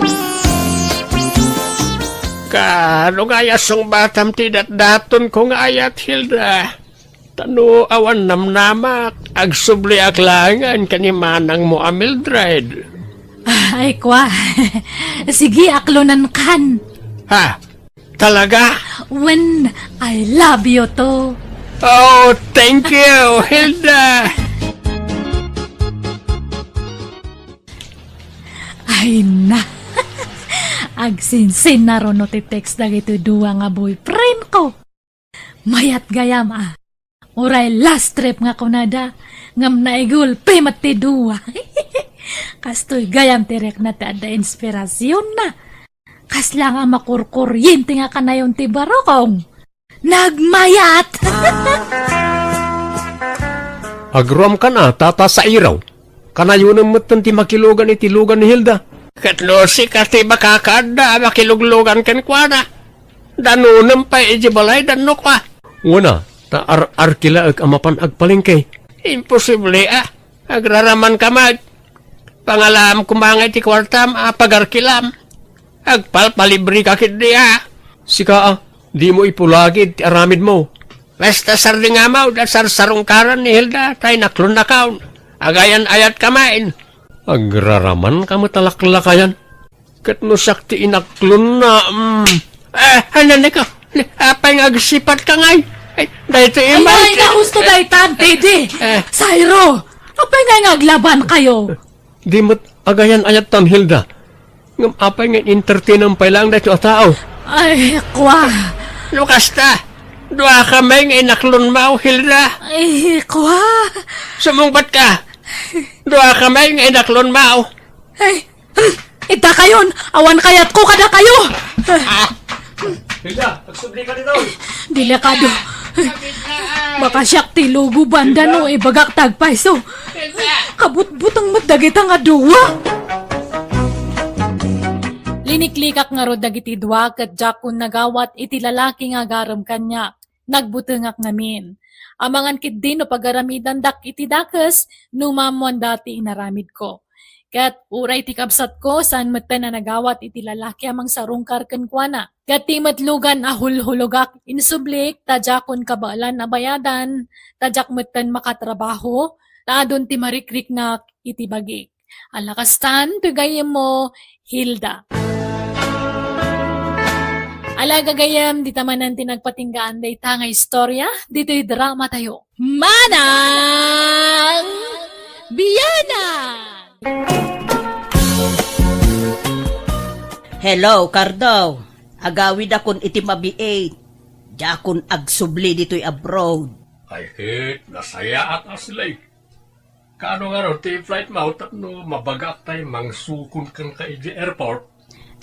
Kaano nga aya sungbatam ti datdatonko nga ayat, Hilda? Ta no awan namnamak, agsubliak laengen ken ni manangmo a Mildred. Ay, kua. Sige, aklonenkan. Ha? Talaga? Wen, I love you too. Oh, thank you, Hilda. Ay na. Agsinsinnaruno ti text dagitoy dua nga boyfriend ko. Mayat gayam a. Uray last trip nga kunada, ngem naigulpi met ti dua. Kastoy gayam ti rikna ti adda inspirasionna. Kasla nga makurkuryente nga kanayon ti barukong. Nagmayat! Agruamkan a, Tata Sairo. Kanayonem metten ti makilugan iti lugan ni Hilda. Ket no sika ti makakaadda a makiluglugan kenkuana, danonem pay idiay balay, danok a. Wen a, ta ar-arkilaek a mapan agpalengke. Imposible a. Agraramanka met. Pangalaam koma nga iti kuartam a pagarkilam. Agpalpalibreka ketdi a. Sika a, dimo ipulagid ti aramidmo. Basta sardengam a, sarsarungkaran ni Hilda, ta inaklonnakon. Agayan-ayatka met. Agraramanka met a laklakayan. Ket no siak ti inaklonna, mm. Eh, ananeko, apay nga agsipatka ngay? Ay, daytoy Ay, imay. Ay, nahusto daytan, Teddy. Eh. Sairo, apay nga nga aglabankayo? Di met agayan-ayattam, Hilda. Ngem apay nga entertainam pay laeng daytoy a tao? Ay, kwa. No kasta, duakami nga inaklonmo, Hilda. Ay, kwa. Sumungbatka. Duakami nga inaklonmo. Ay, hmm, idakayon, awan kayatko kadakayo. Ah, Hilda, agsublika ditoy. Delikado. Baka siak ti luguban dano ibagak ti agpayso. Kabutbuteng met dagita nga dua. Liniklikak ngarud dagiti dua ket diakon nagawat iti lalaki nga agarem kaniak. Nagbutengak ngamin. Amangan ketdi no pagaramidandak iti dakes no maammoanda ti inaramidko. Ket uray ti kabsatko, saan metten a nagawat iti lalaki a mangsarungkar kenkuana. Ket ti met lugan a hulhulogak, insublik ta diakon kabaelan a bayadan, ta diak metten makatrabaho, ta adun ti marikriknak iti bagik. Ala kastan, ti gayyemmo, Hilda. Ala gagayyem, dita manen ti nagpatinggaan dayta nga istorya, ditoy drama tayo. Manang Biyanan! Hello, Cardo. Agawidakon iti mabiit. Diakon agsubli ditoy abroad. Ay, ket, nasayaat a silay. Kaano ngarud ti flight mo tapno mabagak tay mangsukon kenka idiay airport?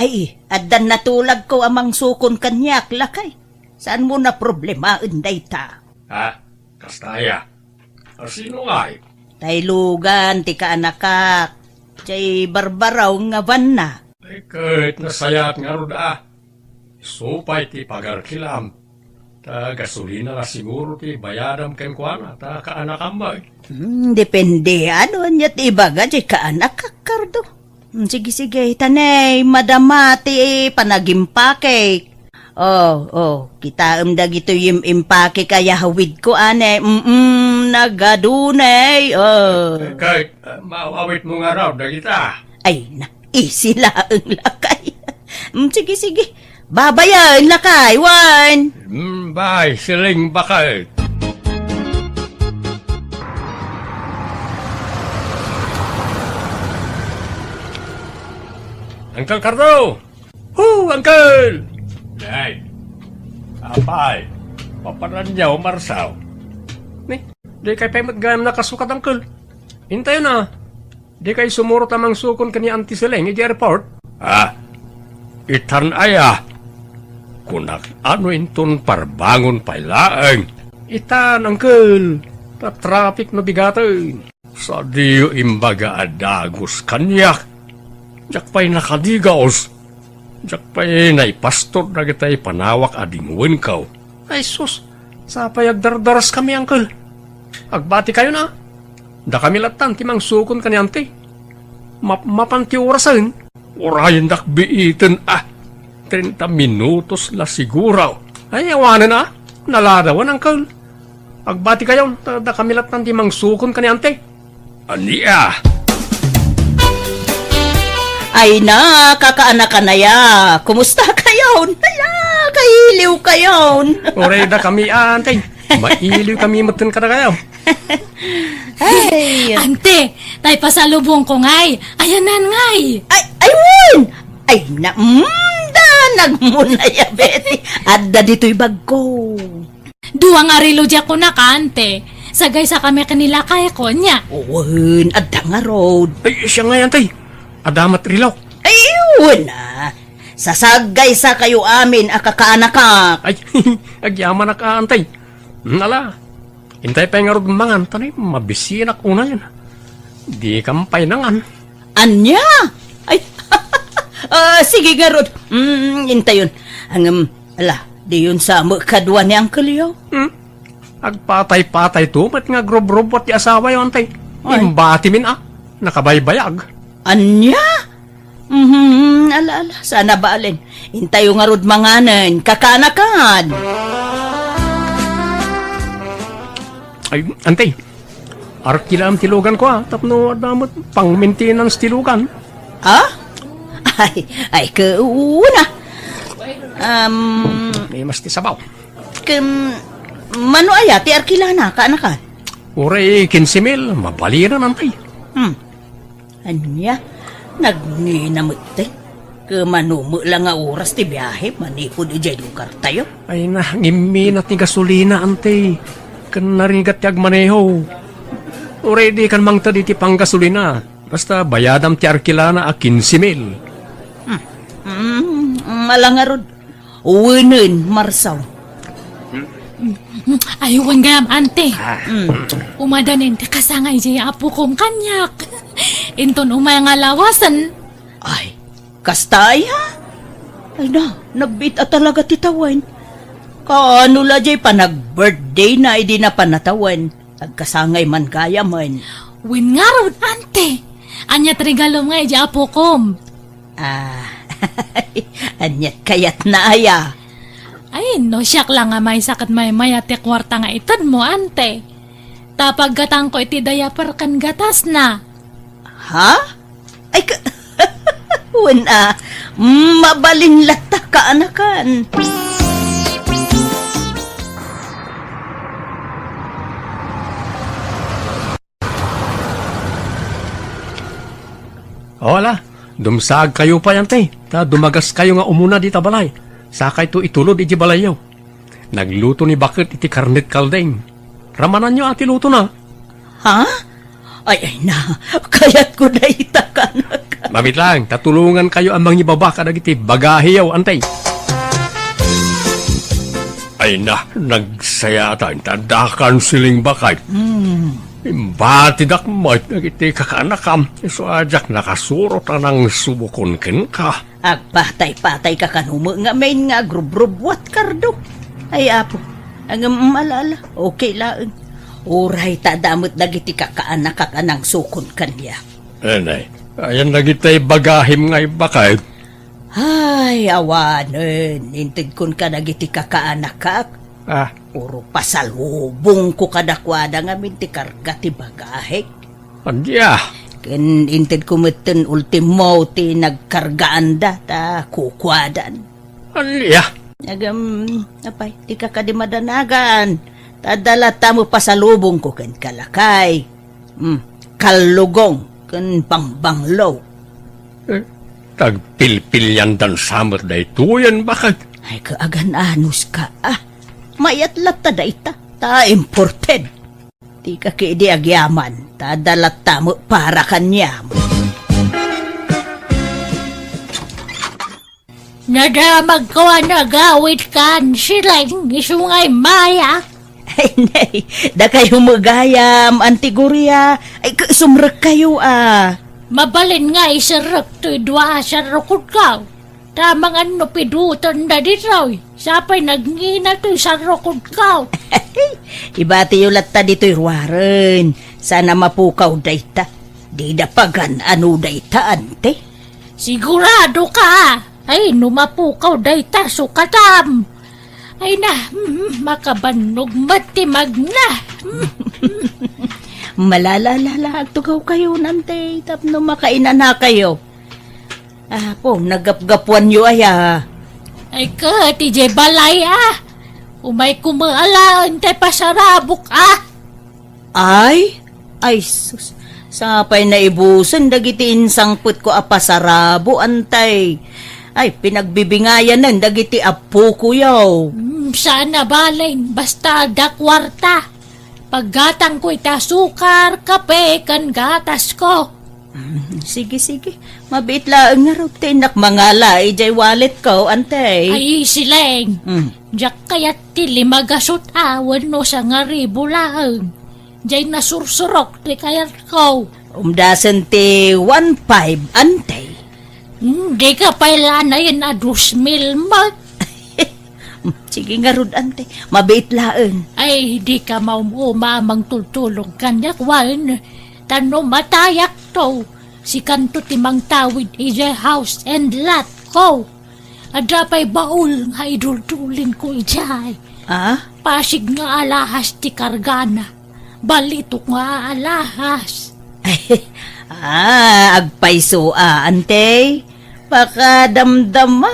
Ay, addan natulagko a mangsukon kaniak, lakay. Saanmo a problemaen dayta? Ha? Kasta aya? A, sino ngay? Tay lugan ti kaanakak. Diay barbaraw nga vanna. Ay, ket nasayaat ngarud a. Isu pay ti pagarkilam. Ta gasolina la siguro ti bayadam kenkuana, ta kaanakam met. Hmm, depende. Ano ania ti ibaga diay kaanak, Cardo? Hmm, sige, sige. Ta ne, madama ti panagimpake. Oh, oh, kitaem dagitoy im-impake a yahawidko, ane. Mm, nagadu ne. Oh. Ket, ah, maawawitmo ngarud dagita. Ay, na, easy laeng, lakay. Mm, sige, sige. Babayen, lakay, wen. Mm, bye, siling baket. Uncle Cardo! Hu, Uncle! Nay, apay, papananyaw, Marsaw? Ni, dikay pay met gayam nakasukat, Uncle. Intayon a, dikay sumurot a mangsukon ken ni Auntie Seleng idiay airport? Ah, itan aya. Kunak, ano inton parbangon pay laeng? Itan, Uncle, ta traffic no bigaten. Sadiyo imbaga a dagus kaniak. Diak pay nakadigaus. Diak pay naipastor dagitay panawak a dingwenko. Ay sus, sapay agdardaraskami, Uncle. Agbatikayon a. Dakami lattan ti mangsukon ken ni Auntie. Map-, mapan ti orasen. Urayendak biiten a. Treinta minutos la siguro. Ay, awanen a. Naladawen, Uncle. Agbatikayon, ta dakami lattan ti mangsukon ken ni Auntie. Ania? Ay na, kakaanakan aya. Kumusta kayon? Aya, kailiw kayon. Uray dakami, Auntie. Mailiw kami metten kadakayo. Ay. Auntie, tay pasalubongko ngay. Ayanan ngay. Ay, ay, wen! Ay, na, mm, da, nagmunay a Betty. Adda ditoy bagko. Dua nga relo diak kunaka, ante. Sagaysa kami ken ni lakayko, ania? Wen, adda ngarud. Ay, siya ngay, ante. Adda met relo. Ay, wen a. Sasagaysa kayo amin a kakaanakak. Ay, agyamanak a, ante. Nala, intay pay ngarud mangan, ta ni mabisinak unayen. Dikam pay nangan. Ania? Ay, ah, sige ngarud. Mm, intayon. Ngem, ala, diyon sa met kadua ni Uncle Yo? Hmm? Agpatay-patayto met nga agrubrubbuat ti asawayo, ante. Ay. Imbatimin a, nakabaybayag. Ania? Mhm, ala, ala, saan a balen. Intayo ngarud manganen, kakaanakan. Ay, ante, arkilaam ti luganko a, tapno adda met pang-maintenance ti lugan. Ha? Ay, ay, kauna. Um, May mas ti sabaw. Ken, mano aya ti arkilana, kaanakan? Uray kinse mil, mabalinan, ante. Hmm. Ania? Nagngina metten? Ket mano met la nga oras ti biahe manipud idiay lugartayo? Ay na, ngimminat ti gasolina, ante. Ken narigat ti agmaneho. Uray dikan mangted iti panggasolina. Basta bayadam ti arkilana a kinse mil. Hmm. Mm, ala ngarud. Wenen, Marsaw. Ay, wen gayam, ante. Ah. Mm. Umadanen ti kasangay diay apokom kaniak. Inton umay nga lawasen. Ay, kasta aya? Ay na, nagbiit a talaga ti tawen. Kaano la diay panag-birthday na idi napan a tawen? Agkasangay man gayamen. Wen ngarud, ante. Ania ti regalom nga idiay apokom? Ah, aniat kayatna aya? Ay, no siak la nga maysa ket maymayat ti kuarta nga itedmo, ante. Ta paggatangko iti diaper ken gatasna. Ha? Ay, ka-, wen a, mabalin latta kaanakan. O, ala, dumsagkayo pay, ante, ta dumagaskayo nga umuna dita balay. Sakayto itulod iti balayyo. Nagluto ni Baket iti karnet kaldeng. Ramananyo a ti lutona. Ha? Ay, ay na, kayatko dayta, kanak. Mamit lang, ta tulongankayo a mangibaba kadagiti bagahiyo, ante. Ay na, nagsayaatan, ta adda kansiling, Baket. Hmm. Imbatidak met dagiti kakaanakam, isu a diak nakasurot a nangsubokon kenka. Agpatay-patayka kano met ngamin nga agrubrubbuat, Kardo. Ay, Apo, ngem ala-ala, okay laeng. Uray ta adda met dagiti kakaanakak a nangsukon kaniak. Anay, ayan dagiti bagahim nga ibaket. Ay, awanen, intedkon kadagiti kakaanakak. Ah. Puro pasalubongko kadakuada ngamin ti karga ti bagahek. Ania? Ken intedko metten ultimo ti nagkargaanda ta kukuadan. Ania? Ngem, apay, dika kadi madanagan. Ta adda latta met pasalubongko kenka, lakay. Hmm, kallugong ken bangbanglo. Eh, tagpilpiliandan sa met daytoyen, Baket. Ay, kaagan-anuska, ah. Mayat latta dayta, ta imported. Dika ketdi agyaman, ta adda latta met para kaniam. Nadamagko a nagawidkan, Sileng, isu nga immayak. Ay, nay, dakayo met gayam, Auntie Gloria. Ay, ka-, sumrekkayo, a. Mabalin nga iserrek toy dua a sarrukodko. Ta mangan no pidutenda ditoy. Sapay nagngina toy sarrukodko. Ibatiyo latta ditoy ruaren. Saan a mapukaw dayta. Dida pagan-ano dayta, Auntie. Sigurado ka? Ay, no mapukaw dayta, sukatam. Ay na, mm, makabannog met ti magna. Malalala, agtugawkayo, Auntie, tapno makainanakayo. Apo, naggapgapuanyo aya. Ay ket, idiay balay, a. Umayko met alaen ti pasarabok, a. Ay, ay sus. Sapay naibusen dagiti insangpetko a pasarabo, Antay. Ay, pinagbibingayanen dagiti appokoyo. Mm, saan a bale, basta adda kuarta. Paggatangko iti asukar, kape, ken gatasko. Mm, sige, sige. Mabiit laeng ngarud ti innak mangala idiay walletko, Antay. Ay, Sileng. Mm. Diak kayat ti lima gasut a wenno sangaribu laeng. Diay nasursurok ti kayatko. Umdasen ti one five, Antay. Hmm, dika pay la anayen a dos mil met. Sige ngarud, Antay. Mabiit laeng. Ay, dika maum-uma a mangtultulong kaniak wen. Ta no matayakto, sikanto ti mangtawid idiay house and lot ko. Adda pay baul nga iduldulinko idiay. Ah? Pasig nga alahas ti kargana. Balitok nga alahas. Ah, agpayso a, Antay. Pakadamdama,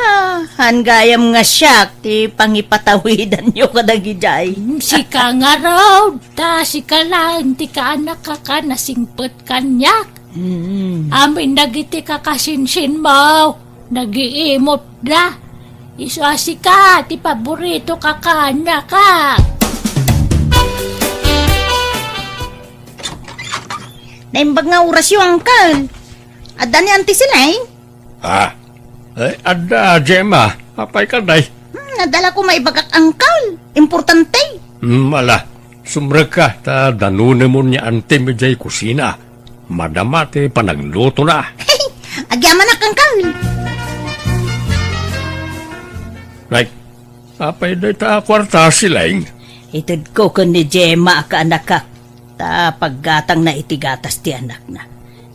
han gayam nga siak ti pangipatawidanyo kadagidiay. Sika ngarud, ta sika laeng ti kaanakak a nasingpet kaniak. Mm. Amin dagiti kakasinsinmo, nagiimutda. Isu a sika ti paborito a kaanakak. Naimbag nga orasyo, Uncle. Adda ni Auntie Sileng? Ah, eh, adda, Gemma. Apay kadi? Hmm, adda la ko maibagak, Uncle. Importante. Hmm, ala, sumrekka, ta danunemon ni Auntie idiay kusina. Madama ti panaglutona. Agyamanak, Uncle. Nay, apay dayta a kuarta, Sileng? Itedko ken ni Gemma a kaanakak, ta paggatangna iti gatas ti anakna.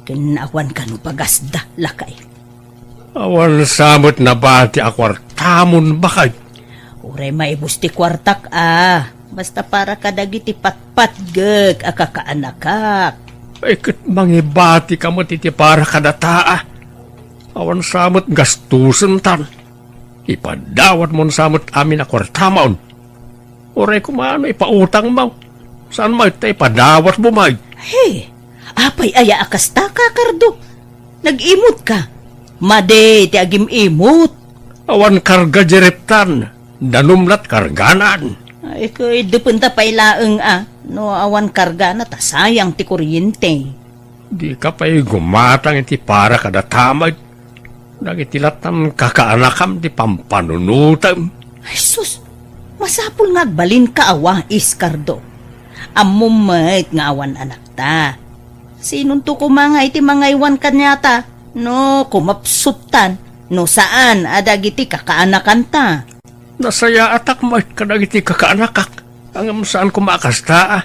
Ken awan kano pagasda, lakay. Awan sa met nabati a kuartamon, baket. Uray maibus ti kuartak a, basta para kadagiti patpatgek a kakaanakak. Ay, ket mangibatika met iti para kadata a. Awan sa met gastusentan. Ipadawatmon sa met amin a kuartamon. Uray koma no ipautangmo. Saan met ta ipadawatmo met? He, apay aya a kasta, Kakardo? Nag-imutka. Madi ti agim-imut. Awan karga di reptan. Danum lat karganan. Ay, ket dependa pay laeng a. No awan kargana ta sayang ti kuryente. Dika pay gumatang iti para kadata met. Dagiti lattan kakaanakam ti pampanunotem. Ay, sus! Masapul nga agbalinka a wais, Kardo. Ammom met nga awan anakta. Sinonto koma nga iti mangaywan kaniata no kumapsuttan, no saan a dagiti kakaanakanta? Nasayaatak met kadagiti kakaanakak, ngem saan koma a kasta a.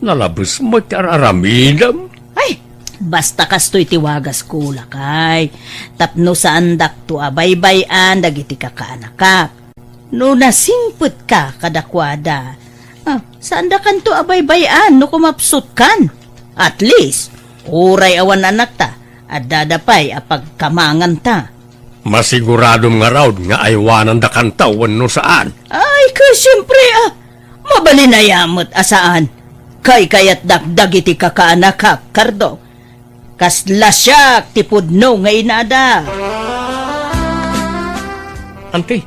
Nalabes met ti ar-aramidem. Ay, basta kastoy ti wagas ko, lakay. Tapno saandakto a baybay-an dagiti kakaanakak. No nasingpetka kadakuada, ah, saandakanto a baybay-an no kumapsutkan. At least, uray awan anakta, addada pay a pagkamanganta. Masiguradom ngarud nga aywanandakanto wenno saan? Ay, ket siempre, ah, mabalin aya met a saan. Kaykayatdak dagiti kakaanakak, Kardo. Kasla siak ti pudno nga inada. Auntie,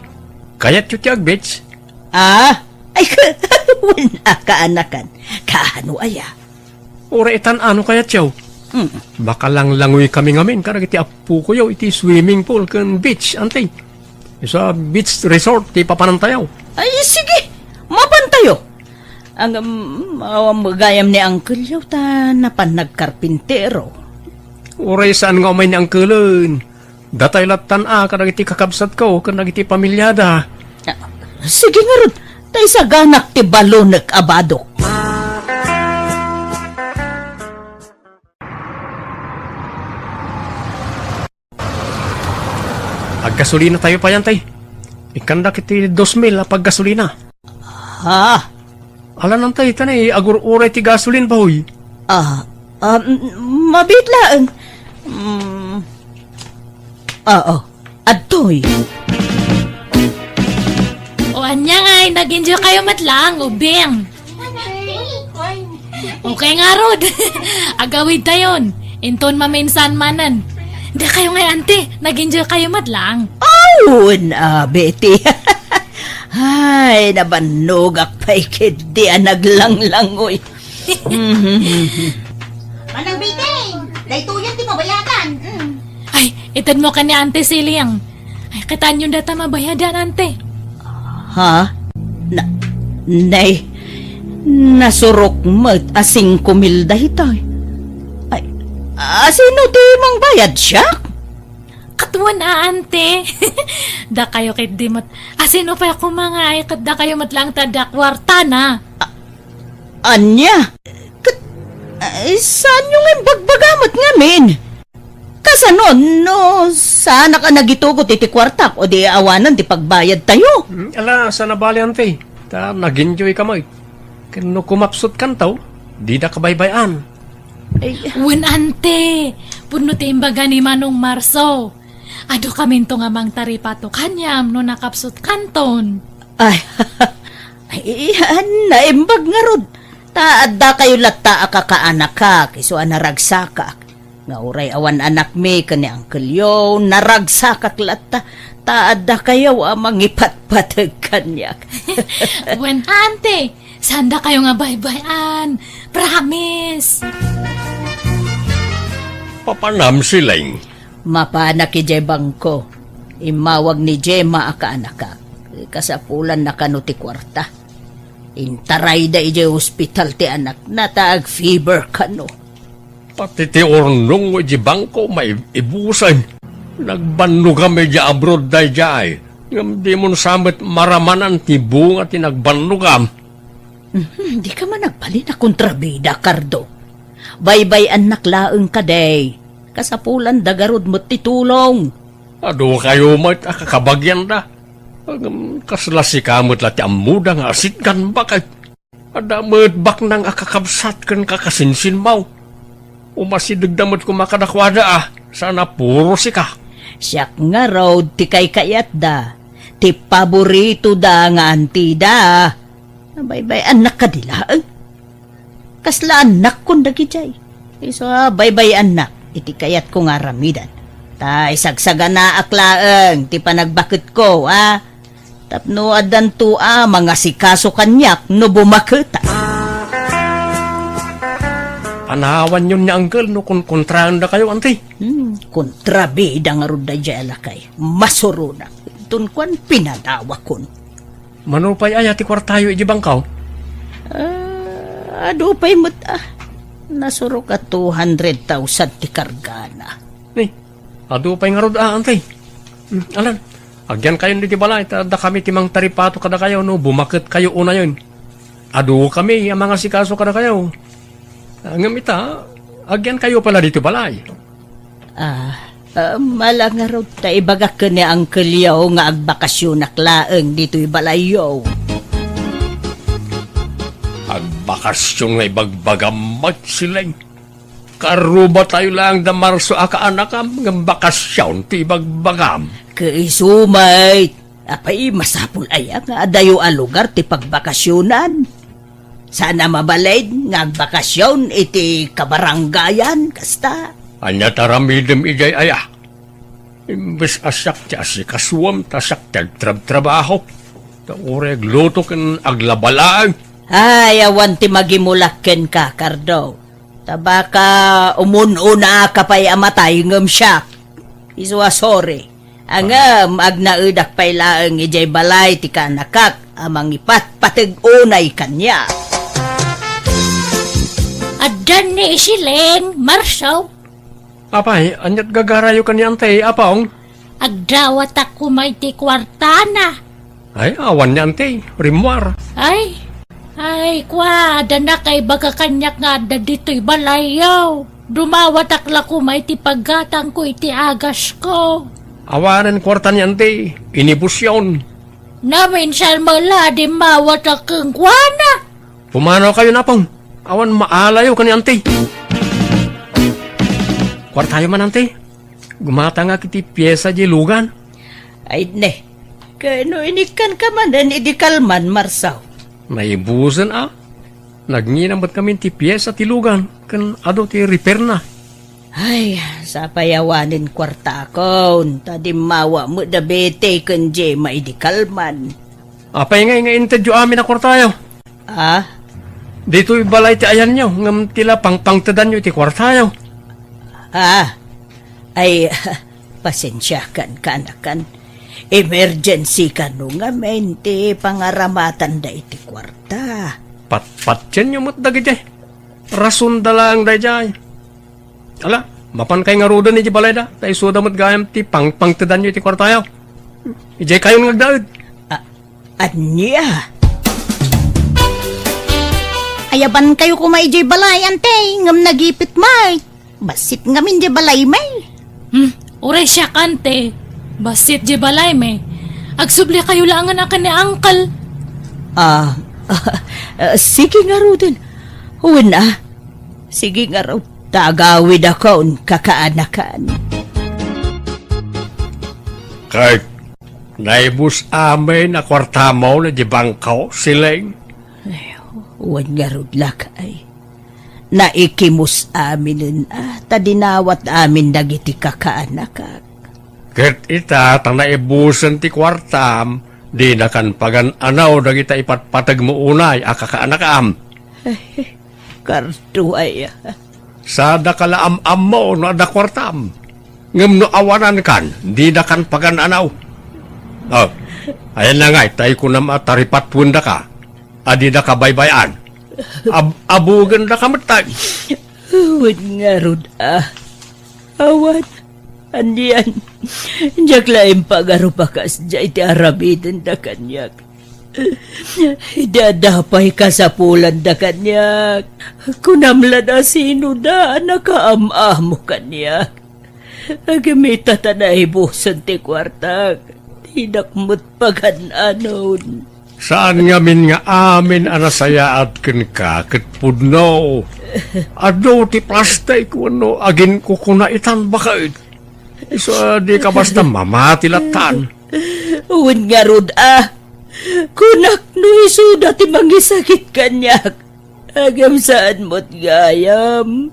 kayatyo ti ag-beach? Ah? Ay, wen a kaanakan. Kaano aya? Uray itan a no kayatyo. Mm. Makalanglangoy kami ngamin kadagiti appokoyo iti swimming pool ken beach, Auntie. Isu a beach resort ti papanantayo. Ay, sige. Mapantayo. Ang, um, awan gayam ni Uncle yo ta napan nagkarpintero. Uray saan nga umay ni Uncle-en. Datay lattan a kadagiti kakabsatko ken dagiti pamiliada. Ah, sige ngarud, ta isaganak ti balonek a badok. Aggasolina tayo pay, Auntie. Ikkandak iti dos mil a paggasolina. Ha? Ala, Auntie, ta ni agur-uray ti gasolin, bahoy. Ah, ah, m-, mabiit laeng. Mm. Oo, adtoy. O, ania ngay, nag-enjoy kayo met laeng, ubing? Okay ngarud. Agawidtayon. Inton maminsan manen. Dakayo ngay, ante. Nag-enjoy kayo met lang. Awan, a, Betty. Ay, nabannogak pay ketdi a naglanglangoy. Manang Betty, daytoyen ti mabayadan. Mm. Ay, itedmo ken ni Ante Siling. Ay, kitaenyon dayta mabayadan, ante. Ha? Na, nay, nasurok met a singko mil daytoy. Ay, a, sino ti mangbayad, siak? Ket wen a, ante. Dakayo ketdi met. A, sino pay a kumangay, ket dakayo met lang ti adda kuartana. Ania? Ket, ay, saanyo nga imbagbaga met ngamin? Kasano no saanak a nagitugot iti kuartak o di awanen ti pagbayadtayo? Hmm, ala, saan a bale, ante. Ta nag-enjoy ka met. Ken no kumapsut kanto, dida ka baybay-an. Ay. Wen, ante, pudno ti imbaga ni Manong Marso. Adu kaminto nga mangtaripato kaniam no nakapsut kanton. Ay, ay, naimbag ngarud. Ta adda kayo latta a kakaanakak, isu a naragsakak. Nga uray awan anakmi ken ni Uncle Yo, naragsakak latta. Ta adda kayo a mangipatpateg kaniak. Wen, ante, sanda kayo nga baybay-an. Promise. Papanam, Siling. Mapanak idiay bangko. Immawag ni Gemma a kaanakak. Kasapulanna kano ti kuarta. Intarayda idiay ospital ti anakna ta ag-fever kano. Pati ti urnong idiay bangko maibusen. Nagbannogam idiay abroad daydiay. Ngem dimon sa met maramanan ti bunga ti nagbannogam. Mhm, di ka man agbalin a kontrabida, Cardo. Baybay-annak laeng kadi. Kasapulanda garud met ti tulong. Adu kayo met a kakabagianda. Ngem kasla sika met la ti ammoda nga asitgan, baket. Adda met baknang a kakabsat ken kakasinsinmaw. Umasidegda met koma kadakuada a, saan a puro sika. Siak ngarud ti kaykayatda, ti paboritoda nga antida. Baybay-annak kadi laeng. Kasla annakkon dagidiay. Isu a baybay-annak iti kayatko nga aramidan. Ta isagsaganaak laeng ti panagbaketko, a. Tapno addanto a mangasikaso kaniak no bumaketak. Panawanyon ni Uncle no konkontraendakayo, ante. Hmm, kontrabida ngarud daydiay a lakay. Masuronak. Inton kuan, pinanawakon. Mano pay aya ti kuartayo idiay bangko? Ah, adu pay met, ah. Nasurok a two hundred thousand ti kargana. Ni, adu pay ngarud, ah, ante. Hmm, alan, agyankayon ditoy balay, ta adda kami ti mangtaripato kadakayo no bumaketkayo unayen. Adu kami a mangasikaso kadakayo. Ah, ngem ita, agyankayo pay la ditoy balay. Ah, ah, mala ngarud ta ibagak ken ni Uncle Yo nga agbakasionak laeng ditoy balayyo. Agbakasion nga ibagbagam met, Siling. Karubatayo laeng da Marso a kaanakam, ngem bakasion ti ibagbagam. Kaisu met, apay masapul aya nga adayo a lugar ti pagbakasionan? Saan a mabalin nga agbakasion iti kabarangayan, kasta? Ania ti aramidem idiay aya? Imbes a siak ti asikasuem, ta siak ti agtrabtrabaho. Ta uray agluto ken aglaba laeng. Ay, awan ti magimulak kenka, Cardo. Ta baka umun-unaka pay a matay ngem siak. Isu a sorry. Ngem agnaedak pay laeng idiay balay ti kaanakak a mangipatpateg unay kaniak. Addan ni Siling, Marso. Apay, aniat gagarayo ken ni Ante, Apong? Agdawatak koma iti kuartana. Ay, awan ni Ante, rimmuar. Ay, ay, kua, adda nakaibaga kaniak nga adda ditoy balayyo. Dumawatak la koma iti paggatangko iti agasko. Awanen kuarta ni Ante, inibusyon. Naminsan met la a dimmawatak kenkuana. Pumanaw kayo, Apong. Awan maalayo ken ni Ante. Kuartayo man, Ante. Gumatangak iti piesa diay lugan. Ay, ne. Kano inikkanka manen idi kalman, Marso? Naibusen, a. Nagngina met ngamin ti piesa ti lugan ken adu ti repairna. Ay, sapay awanen kuartakon, ta dimmawa met da Betty ken Gemma idi kalman. Apay ngay nga intedyo amin a kuartayo? Ah? Ditoy balay ti ayanyo, ngem ti la pangpangtedanyo iti kuartayo. Ah, ay, pasensiakan, kanakan. Emergency kano ngamin ti pangaramatanda iti kuarta. Patpatienyo met dagiti. Rasonda laeng daydiay. Ala, mapan kay ngaruden iti balayda, ta isuda met gayam ti pangpangtedanyo iti kuartayo. Idiay kayon nga agdaed. A-, ania? Ayaban kayo koma idiay balay, ante, ngem nagipit may. Bassit ngamin diay balay may. Hmm, uray siak, ante. Bassit diay balay may. Agsubli kayo laengen a ken ni uncle. Ah, ah, sige ngaruden. Wen a. Sige ngarud, ta agawidakon kakaanakan. Kay, naibus amin a kuartamo na di bangko, Siling? Ay, wen ngarud lakay. Naikimus aminen a, ta dinawat amin dagiti kakaanakak. Ket ita, ta naibusen ti kuartam, dinakan pagan-anaw dagita ipatpategmo unay a kakaanakam. Ay, karduay. Sadaka la am-ammo no adda kuartam. Ngem no awanankan, didakan pagan-anaw. Oh, ayan na ngay, tay kunam a taripatwendaka, a didaka baybay-an. Ab-, abugendaka met tay. Wen ngarud a. Awan, anian, diak la impagarup a kasdiay ti aramidenda kaniak. Idi adda pay kasapulanda kaniak, kunam la a sinoda a nakaam-amo kaniak. Ngem ita ta naibusen ti kuartak, dinak met pagan-anon. Saan ngamin nga amin a nasayaat kenka ket pudno. Adu ti plastik wenno aginkukuna itan baket. Isu a dika basta mamati lattan. Wen ngarud a, kunak no isuda ti mangisakit kaniak. Ngem saan met gayam.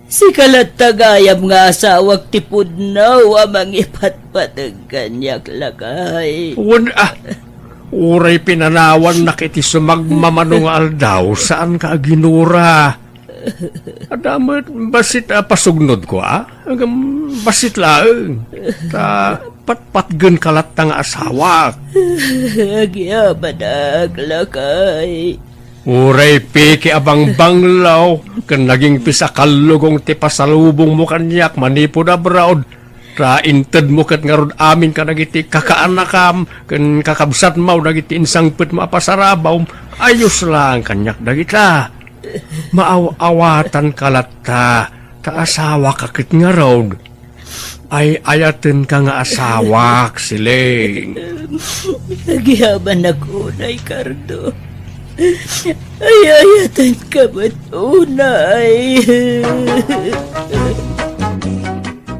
Sika latta gayam nga asawak ti pudno a mangipatpateg kaniak, lakay. Wen a, uray pinanawannak iti sumagmamano nga aldaw, saanka a ginura. Adda met bassit a pasugnodko a? Ngem bassit laeng. Ta patpatgenka latta nga asawak. Agyamanak, lakay. Uray piki a bangbanglo ken nagingpis a kallugong ti pasalubongmo kaniak manipud abroad, ta intedmo ket ngarud amin kadagiti kakaanakam ken kakabsatmo dagiti insangpetmo a pasarabawm, ayos laeng kaniak dagita. Maaw-awatanka latta, ta asawaka ket ngarud. Ay-ayatenka nga asawak, Siling. Agyamanak unay, Cardo. Ay-ayatenka met unay.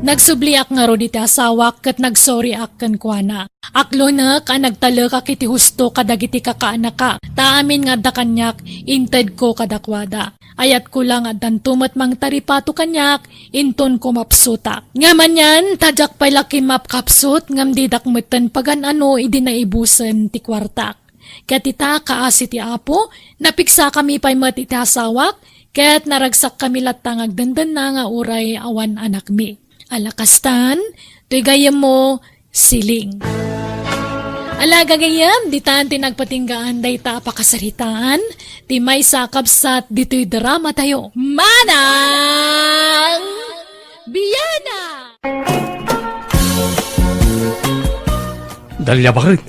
Nagsubliak ngarud iti asawak ket nagsorryak kenkuana. Aklonek a nagtalekak iti husto kadagiti kakaanakak, ta amin nga adda kaniak, intedko kadakuada. Ayatko la nga addanto met mangtaripato kaniak, intonko mapsutak. Ngem anian, ta diak pay la kimmapkapsut, ngem didak metten pagan-ano idi naibusen ti kuartak. Ket ita, kaasi ti Apo, napigsakami pay met iti asawak, ket naragsakkami latta nga agdendenna nga uray awan anakmi. Ala kastan, toy gayyemmo, Siling. Ala, gagayyem, ditan ti nagpatinggaan dayta a pakasaritaan ti maysa a kabsat ditoy dramatayo. Manang Biana! Dalia, baket,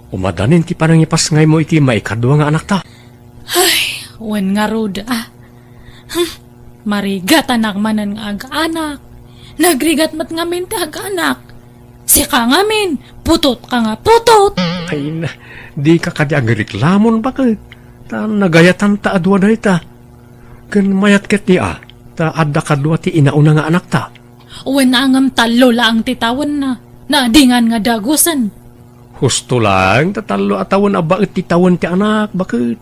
umadanin ti panangipasngaymo iti maikadua nga anakta? Ay, wen ngarud a. Hmm, marigatanak manen nga ag-anak. Nagrigat met ngamin ti ag-anak. Sika ngamin, putotka nga putot. Ay na, dika kadi agreklamon, baket. Ta nagayatanta a dua dayta. Ken mayat ketdi a, ta adda kadua ti inauna nga anakta. Wen a, ngem tallo laeng ti tawenna. Naadingan nga dagusen. Husto laeng ta tallo a tawen a baet ti tawen ti anak, baket.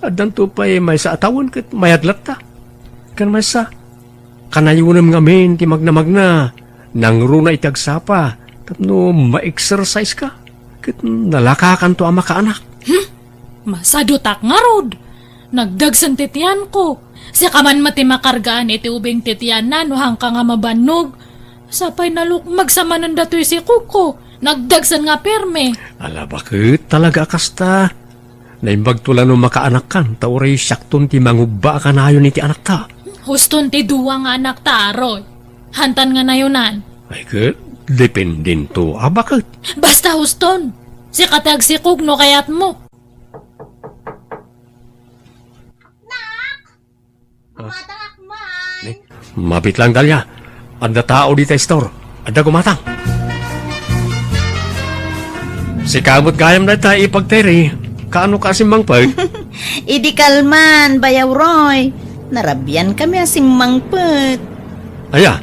Addanto pay maysa a tawen ket mayat latta. Ken maysa, kanayonem ngamin ti magnamagna, nangruna iti agsapa, tapno ma-exercise ka, ket nalakakanto a makaanak. Hmm? Masadutak ngarud. Nagdagsen ti tianko. Sika man met ti makargaan iti ubing ti tianna no haanka nga mabannog. Sapay nalukmag sa manen datoy sikogko. Nagdagsen nga perme. Ala, baket talaga a kasta. Naimbagto la no makaanakkan, ta uray siakton ti mangubba a kanayon iti anakta. Huston ti dua nga anakta, Aroy. Hantan nga nayonan. Ay, ket dependento a baket. Basta huston. Sika ti agsikog no kayatmo. Nak! Ah. Gumatangak man. Ni, mabit lang, Dalia. Adda tao dita store. Adda gumatang. Sika met gayam dayta ipagteri. Kaano ka simmangpet? Idi kalman, Bayaw Roy. Narabian kami a simmangpet. Aya.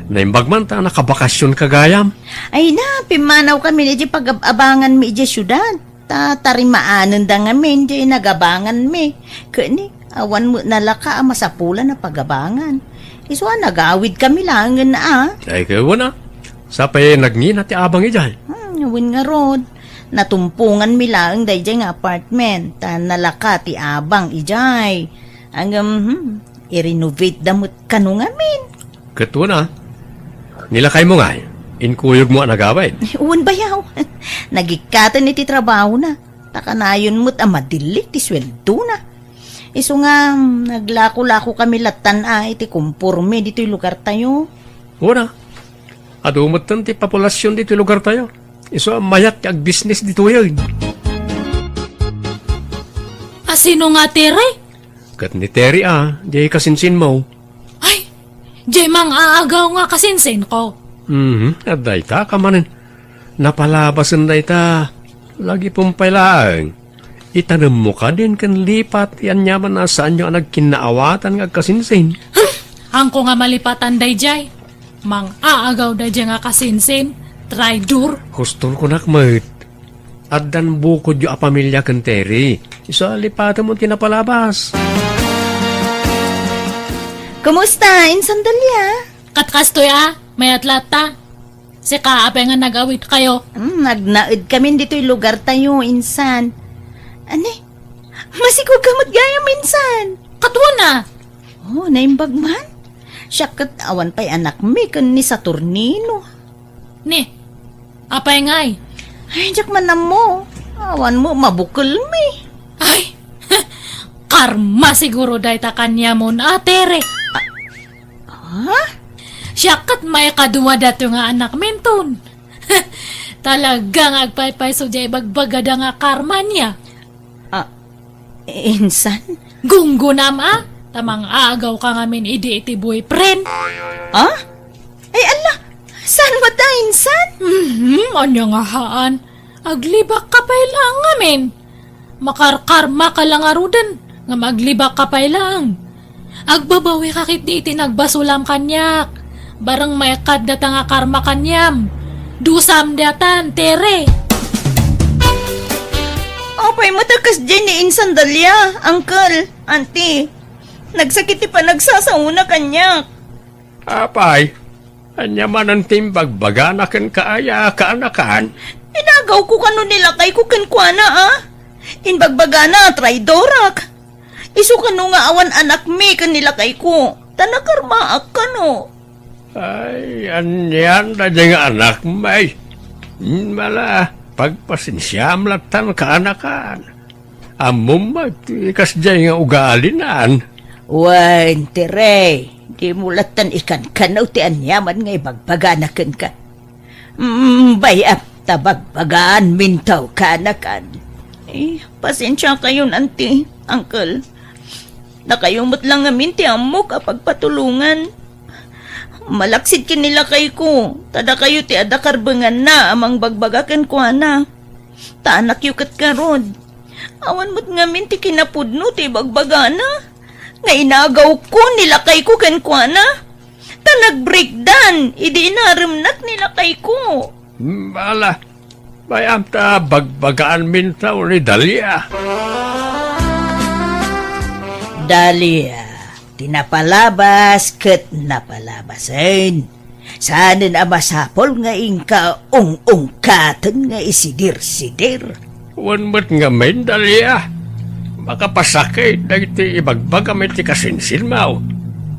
Naimbag man ta nakabakasyon ka gayam. Ay na, pimmanaw kami iti pagab-abangan mi iti siudad. Ta tarimaanenda ngamin diay nagabanganmi. Ket ni, awan met nalaka a masapulan a pagabangan. Isu a nagawid kami laengen a. Ay, ket wen a. Sapay nagngina ti abang idiay. Hmm, wen ngarud. Natumponganmi laeng daydiay nga apartment. Ta nalaka ti abang idiay. Ngem, hmm, i-renovate da met kano ngamin. Ket wen a, nilakaymo ngay, inkuyogmo a nagawid? Wen, Bayaw. Nagikkaten iti trabahona. Ta kanayon met a madilli ti sueldona. Isu nga, naglako-lako kami lattan a iti kompormi ditoy lugartayo. Wen a, adu metten ti populasion ditoy lugartayo. Isu a mayat ti agbisnis ditoyen. A sino nga Tere? Ket ni Terry a, diay kasinsinmo. Ay, diay mang-aagaw nga kasinsinko. Mhm, adda ita ka manen. Napalabasen dayta, lagipem pay laeng. Itanemmo kadin ken lipat ti aniaman a saanyo a nagkinnaawatan nga agkasinsin. Hmm, haanko nga malipatan daydiay. Mang-aagaw daydiay nga kasinsin, traidor. Huston kunak met. Addan bukodyo a pamilia ken Terry. Isu a lipatem ti napalabas. Kumusta, Insan Dalia? Ket kastoy a, mayat latta. Sika, apay nga nagawid kayo? Hmm, nagnaed kamin ditoy lugartayo, Insan. Ani? Masikog ka met gayam, Insan? Ket wen a. Oh, naimbag man? Siak ket awan pay anakmi ken ni Saturnino. Ni, apay ngay? Ay, diak man ammo. Awan met mabukelmi. Ay, karma siguro dayta kaniamon a Tere. Ha? Siak ket maikadua daytoy nga anakminton. Talaga nga agpaypayso diay ibagbagada nga karma nia. Ah, insan? Gunggonam a, ta mang-aagaw ka ngamin idi iti boyfriend. Ah? Ay, ala, saan met a, insan? Mhm, ania nga haan? Aglibak ka pay laeng ngamin. Makarkarma ka la ngaruden, ngem aglibak ka pay laeng. Agbabawi ka ketdi iti nagbasolam kaniak. Bareng maikkad dayta nga karma kaniam. Dusam daytan, Tere. Apay met a kasdiay ni Insan Dalia, Uncle, Auntie? Nagsakit ti panagsasaona kaniak. Apay, ania manen ti imbagbagana kenka aya, kaanakan? Inagawko kano ni lakayko kenkuana, a? Imbagbagana a traidorak. Isu kano nga awan anakmi ken ni lakayko, ta nakarmaak kano. Ay, anian daydiay nga anakmi? Hmm, ala, pagpasensiam lattan, kaanakan. Ammom met ti kasdiay nga ugalinan. Wen, Tere, dimo lattan ikankanaw ti aniaman nga ibagbagana kenka. Mm, bay-am ta bagbagaanminto, kaanakan. Eh, pasensiakayon, Auntie, Uncle. Dakayo met la ngamin ti ammok a pagpatulongan. Malaksid ken ni lakayko, ta dakayo ti adda karbenganna a mangbagbaga kenkuana. Ta anakyo ket ngarud. Awan met ngamin ti kinapudno ti ibagbagana nga inagawko ni lakayko kenkuana. Ta nagbreakdan idi inaremnak ni lakayko. Hmm, ala, bay-am ta bagbagaanminto ni Dalia. Dalia, ti napalabas ket napalabasen. Saanen a masapul nga inka ung-ungkaten nga isidir-sidir. Wen met ngamin, Dalia, makapasakit dagiti ibagbagam iti kasinsinmo.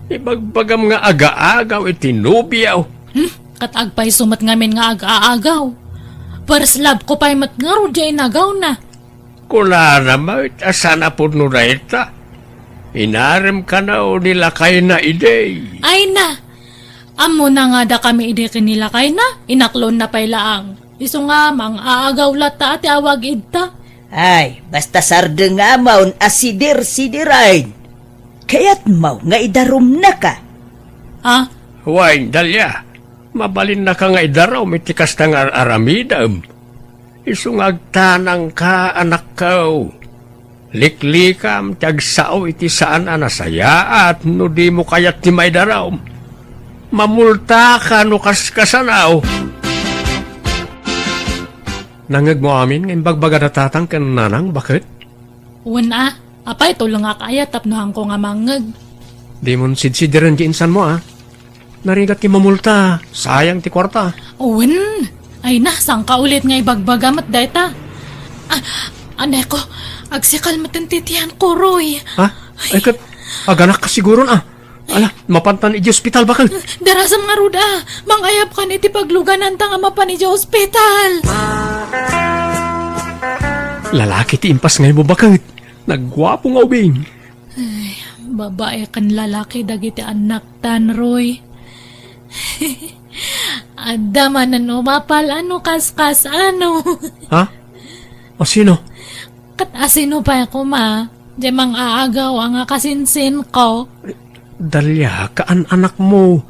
Ibagbagam nga agaagaw iti nobiam. Hmm, ket agpayso met ngamin nga agaagaw. First love ko pay met ngarud diay inagawna. Kunana met a saan a pudno dayta. Inarem kano ni lakayna idi. Ay na! Ammona nga dakami idi ken ni lakayna, inaklonna pay laeng. Isu nga, mang-aagaw latta a ti awag idta. Ay, basta sardengam a sidir-sidiren. Kayatmo nga idarumnaka? Ha? Wen, Dalia, mabalinnaka nga idarum iti kasta nga ar-aramidem. Isu nga agtanangka, anakko. Liklikam ti agsao iti saan a nasayaat no dimo kayat ti maidarum. Mamultaka no kaskasano. Nangngegmo amin nga imbagbagada tatang ken nanang, baket? Wen a, apay tulongak aya tapno haanko nga mangngeg? Dimon sidsidiren ti insanmo a. Narigat ti mamulta, sayang ti kuarta. Wen, ay na, sangka ulit nga ibagbaga met dayta. Ah, aneko, agsikal met ti tiyanko, Roy. Ha? Ay, ket aganakka siguron a. Ala, mapantan iti ospital, baket. Darasam ngarud a, mangayabkan iti paglugananta nga mapan iti ospital. Lalaki ti impas nga imo, baket. Nagguapo nga ubing. Ay, babae ken lalaki dagiti annaktan, Roy. Adda manen umapal a no kaskas-ano. Ha? Asino? Ket asino pay koma, diay mang-aagaw a nga kasinsinko? Dalia, kaan-anakmo,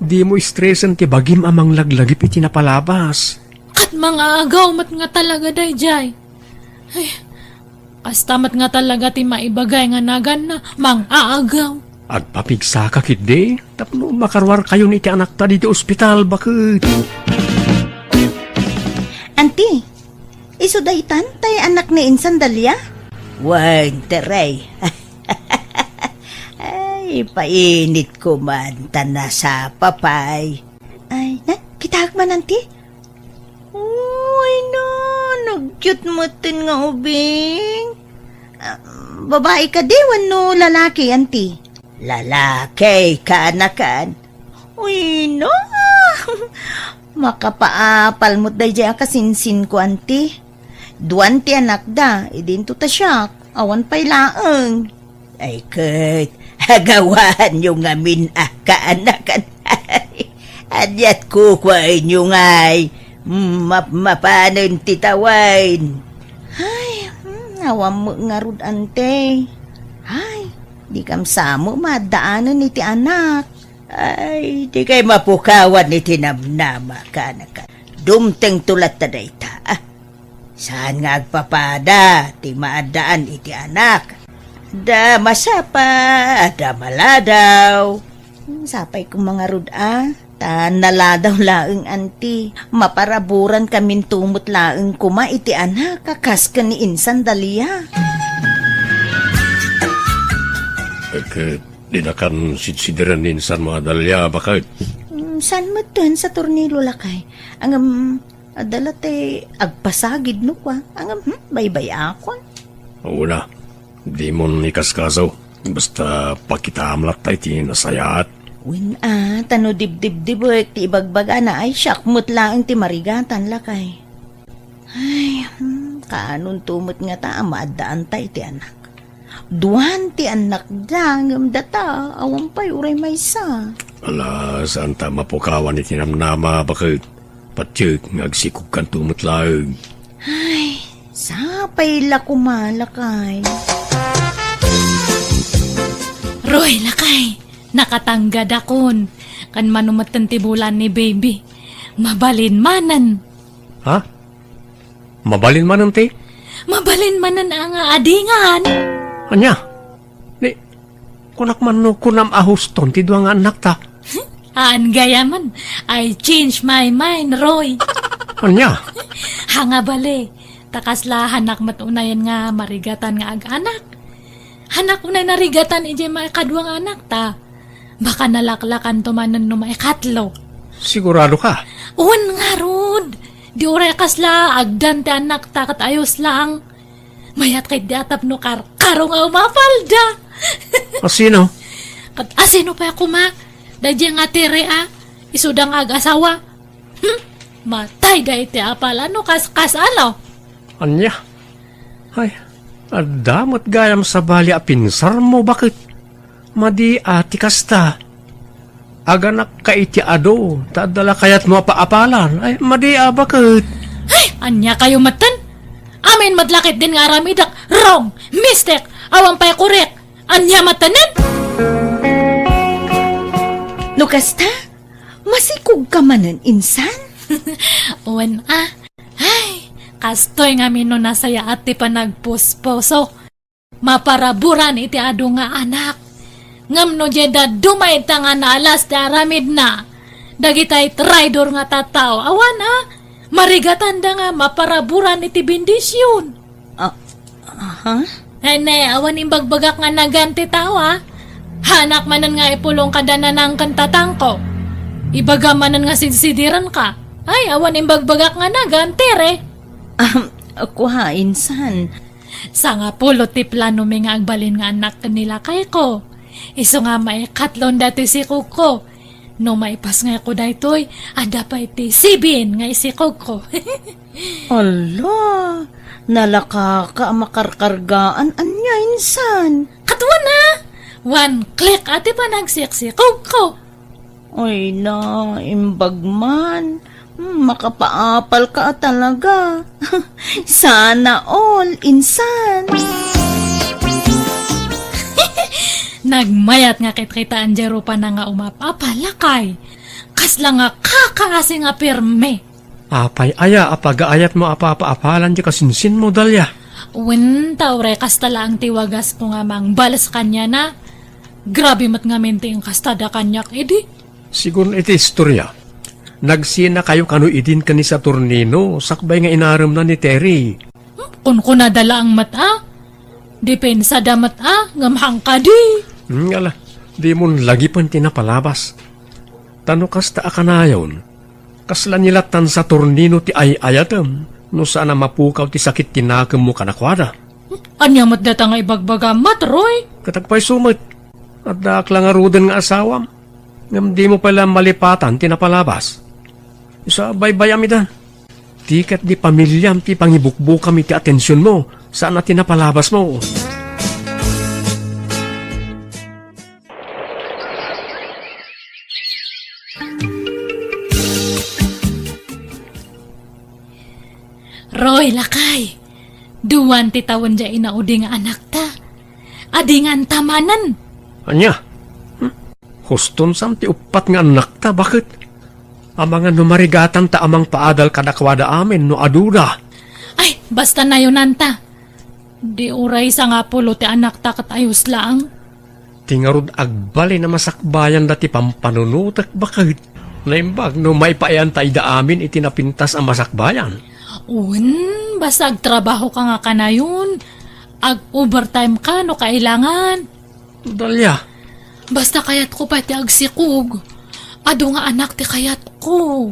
dimo istresen ti bagim a manglaglagip iti napalabas. Ket mang-aagaw met nga talaga daydiay. Ay, kasta met nga talaga ti maibagay nga naganna, mang-aagaw. Agpapigsaka ketdi tapno makaruarkayon iti anakta ditoy ospital, baket. Anti, isu daytan tay anak ni insan Dalia? Wen, Terey. Ay, painit ko man, ta nasapa pay. Ay, na, kitaek man, anti? Uy, na, nagcute metten nga ubing. Ah, babae kadi wenno lalaki, anti? Lalaki, kaanakan. Uy, na. Makapaapal met daydiay a kasinsinko, anti. Duan ti anakda, idinto ta siak, awan pay laeng. Ay ket, agawaanyo ngamin a kaanakan. Aniat kukuaenyo ngay, map-, mapanen ti tawen. Ay, hmm, awan met ngarud, ante. Ay, dikam sa met maaddaanen iti anak. Ay, dikay mapukawan iti namnama, kaanakan. Dumtengto latta dayta, ah. Saan nga agpapada ti maaddaan iti anak? Adda masapa, adda maladaw. Hmm, sapay koma ngarud a, ta naladaw laeng, anti. Maparaburan kaminto met laeng koma iti anak a kas ken ni insan Dalia. Ket dinakan sidsidiren ni insanmo a Dalia, baket? Hmm, saan metten sa tornilo, lakay? Ngem, adda la ti agpasagid no kua. Ngem, hmm, baybay-akon. Wen a, dimon ikaskaso. Basta pakitaam latta iti nasayaat. Wen a, ta no dibdibdibek ti ibagbagana ay siak met laeng ti marigatan, lakay. Ay, hmm, kaanonto met ngata a maaddaanta iti anak. Duan ti annakda, ngem data, awan pay uray maysa. Ala, saanta mapukawan iti namnama, baket. Patiek nga agsikogkanto met laeng. Ay, sapay la koma, lakay. Roy, lakay, nakatanggadakon. Kan mano metten ti bulan ni baby. Mabalin manen. Ha? Mabalin manen ti? Mabalin manen a nga adingan. Ania? Ni, kunak man no kunam a huston ti dua nga annakta. Haan gayamen. I change my mind, Roy. Ania? Ha nga bale, ta kasla hanak met unayen nga marigatan nga ag-anak. Anak, unay narigatan idiay maikadua nga anakta. Baka nalaklakanto manen no maikatlo. Sigurado ka? Wen ngarud. Di uray kasla agdan ti anakta ket ayos lang. Mayat ket di a tapno karkaro nga umapalda. Asino? Ket asino pay koma? Daydiay nga Tere a, isuda nga ag-asawa. Hmm, matay daytoy a pala no kas-, kasano? Ania? Ay, adda met gayam sabali a pinsarmo, baket? Madi a ti kasta. Aganakka iti adu, ta adda la kayatmo a paapalan. Ay, madi a, baket? Ay, ania kayo metten? Amin met la ketdin nga aramidak, wrong, mistake, awan pay korek. Ania metten? No kasta, masikog ka manen, insan? Wen a. Ay, kastoy ngamin no nasayaat ti panagpuspuso. Maparaburan iti adu nga anak. Ngem no diay dadduma ita nga naalas ti aramidna, dagitay traidor nga tattao, awan a, marigatanda nga maparaburan iti bendision. Ah, aha? Ay, ne, awan imbagbagak nga nagan ti tao, a. Haanak manen nga ipulong kada nanang ken tatangko. Ibaga manen nga sidsidirenka. Ay, awan imbagbagak nga nagan, Tere. Ahem, kua, insan. Sangapulo ti planomi nga agbalin nga annak ken ni lakayko. Isu nga maikatlon datoy sikogko. No maipasngayko daytoy, adda pay ti sibin nga isikogko. Ala, nalakaka a makarkargaan ania insan? Kaduana, one click a ti panagsiksikogko. Ay na, imbag man. Hmm, makapaapal ka a talaga. Sana all, insan. Nagmayat nga kitkitaan diay rupana nga umapapalakay. Kasla nga kakaasi nga pirmi. Apay aya a pagaayatmo a papaapalan ti kasinsinmo, Dalia? Wen, ta uray kasta laeng ti wagas ko nga mangbales kaniana. Grabe met ngamin ti inkastada kaniak idi. Sigun iti istorya, nagsinakayo kano idin ken ni Saturnino sakbay nga inaremna ni Terry. Hmm, kunkunada laeng met a. Dipensada met a, ngem hangkadi. Hmm, ala, dimon lagipen ti napalabas. Ta no kasta a kanayon, kasla ni lattan Saturnino ti ay-ayatem no saan a mapukaw ti sakit ti nakemmo kadakuada. Ania met data nga ibagbaga met, Roy? Ket agpayso met, addaak la ngaruden nga asawam. Ngem dimo pay la malipatan ti napalabas. Isu a baybayam ida. Ti ket di pamiliam ti pangibukbukam iti atensionmo, saan a ti napalabasmo. Roy, lakay, duan ti tawen diay inaudi nga anakta. Adinganta manen. Ania? Hmm? Huston san ti uppat nga annakta, baket? Amangan no marigatan ta a mangpaadal kadakuada amin no aduda. Ay, basta nayonanta. Di uray sangapulo ti annakta ket ayos laeng. Ti ngarud agbalin a masakbayanda ti pampanunotek, baket. Naimbag no maipaayanta ida amin iti napintas a masakbayan. Wen, basta agtrabaho ka nga kanayon. Ag-overtime ka no kailangan. Dalia. Basta kayatko pay ti agsikog. Adu nga anak ti kayatko.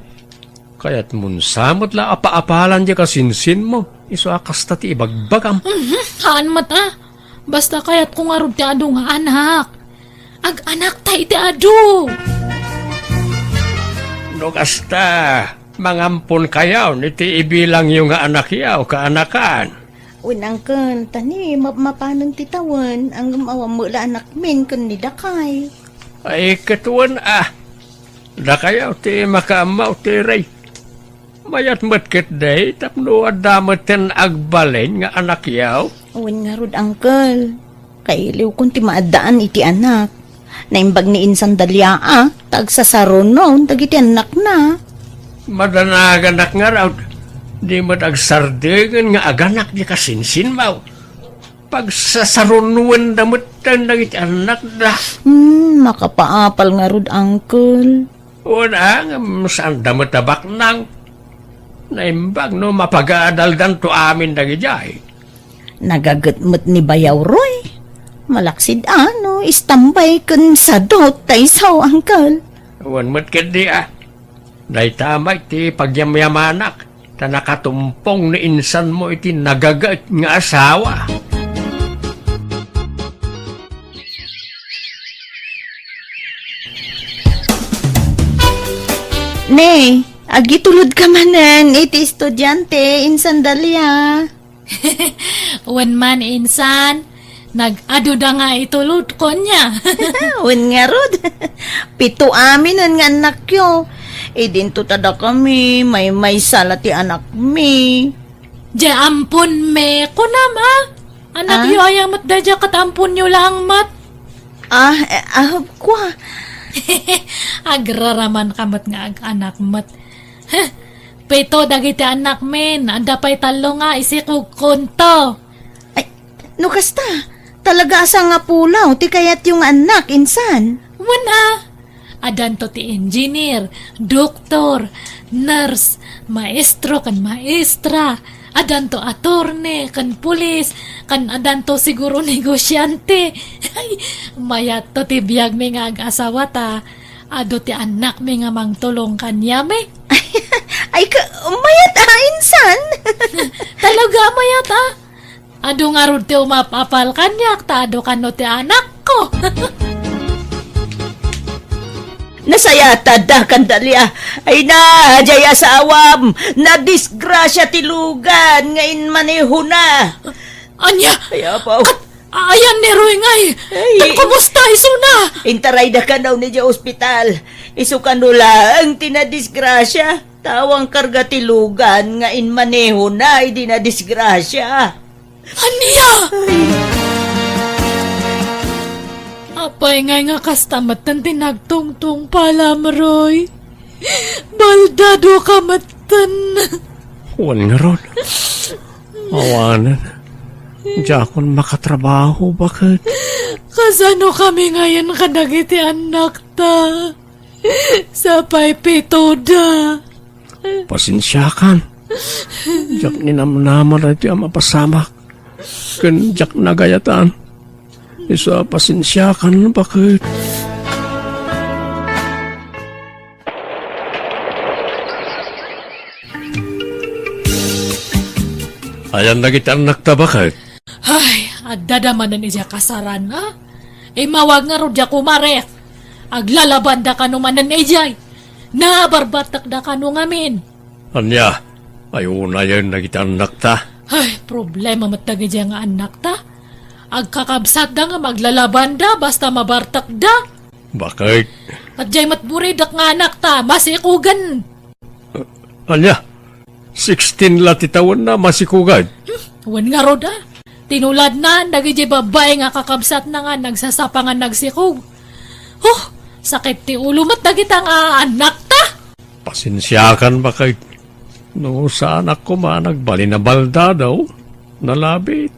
Kayatmon sa met la a paapalan diay kasinsinmo, isu a kasta ti ibagbagam. Mhm, haan met a. Basta kayatko ngarud ti adu nga anak. Ag-anakta iti adu. No kasta, mangamponkayon iti ibilangyo nga anakyo, kaanakan. Wen, uncle, ta ni mapmapanen ti tawen, ngem awan met la anakmin ken ni dakay. Ay, ket wen a. Dakayo ti makaammo, Terry. Mayat met ketdi tapno adda metten agbalin nga anakyo. Wen ngarud, uncle. Kailiwkon ti maaddaan iti anak. Naimbag ni insan Dalia a, ta agsasaruno dagiti annakna. Madanaganak ngarud, di met agsardeng nga aganak diay kasinsinmo. Pagsasarunoenda metten dagiti annakda. Hmm, makapaapal ngarud, uncle. Wen a, ngem saanda met a baknang. Naimbag no mapagadaldanto amin dagidiay. Nagaget met ni bayaw, Roy. Malaksid a no istambay ken sadot ta isu, Uncle. Wen met ketdi a. Dayta met ti pagyamyamanak, ta nakatumpong ni insanmo iti nagaget nga asawa. Ne, agitulodka manen iti estudiante, Insan Dalia. Wen man, insan, nag-adu da nga itulodko nia. Wen ngarud, pito aminen nga annakyo. Idinto ta dakami, maymaysa la ti anakmi. Diay amponmi, kunam a? Anakyo Ah? aya met daydiay ket amponyo laeng met? Ah, eh, ah, kua. Agraramanka met nga ag-anak met. Heh, pito dagiti annakmin, adda pay tallo nga isikogkonto. Ay, no kasta, talaga a sangapulaw ti kayatyo nga annak, insan? Wen a, adanto ti engineer, doktor, nurse, maestro ken maestra, adanto attorney ken pulis, ken adanto siguro negosiante. Ay, mayatto ti biagmi nga ag-asawa ta adu ti annakmi nga mangtulong kaniami. Ay, ka, mayat a, insan? Talaga, mayat a. Adu ngarud ti umap-apal kaniak, ta adu kano ti anakko. Nasayaatka, Dalia. Ay na, diay asawam. Nadisgrasia ti lugan nga inmanehona. Ania? Ay, apo. Kat-, ayan ni Roy ngay. Ay. Kat kumusta isuna? Intarayda kano idiay ospital. Isu kano laeng ti nadisgrasia. Ta awan karga ti lugan nga inmanehona idi nadisgrasia. Ania? Ay. Apay ngay nga kasta metten ti nagtungtungpalam, Roy? Baldadoka metten. Wen ngarud. Awanen. Diakon makatrabaho, baket. Kasano kami ngayen kadagiti annakta? Sapay pitoda. Pasensiakan. Diak ninamnama daytoy a mapasamak. Ken diak nagayatan. Isu a pasensiakan, baket. Ayan dagiti annakta, baket. Ay, addada manen idiay kasaran, a? Immawag ngarud diay kumarek. Aglalabanda kano manen idiay. Nabarbartekda kano ngamin. Ania, ay unayen dagiti annakta? Ay, problema met dagidiay nga annakta. Agkakabsatda ngem aglalabanda basta mabartekda. Baket? Ket diay met buridek nga anakta, masikogen. Ania? Sixteen la ti tawenna, masikogen? Hmm, wen ngarud a. Tinuladna dagidiay babbai nga kakabsatna nga nagsasapa nga nagsikog. Huh, sakit ti ulo met dagita nga annakta. Pasensiakan, baket. No saanak koma a nagbalin a baldado, nalabit.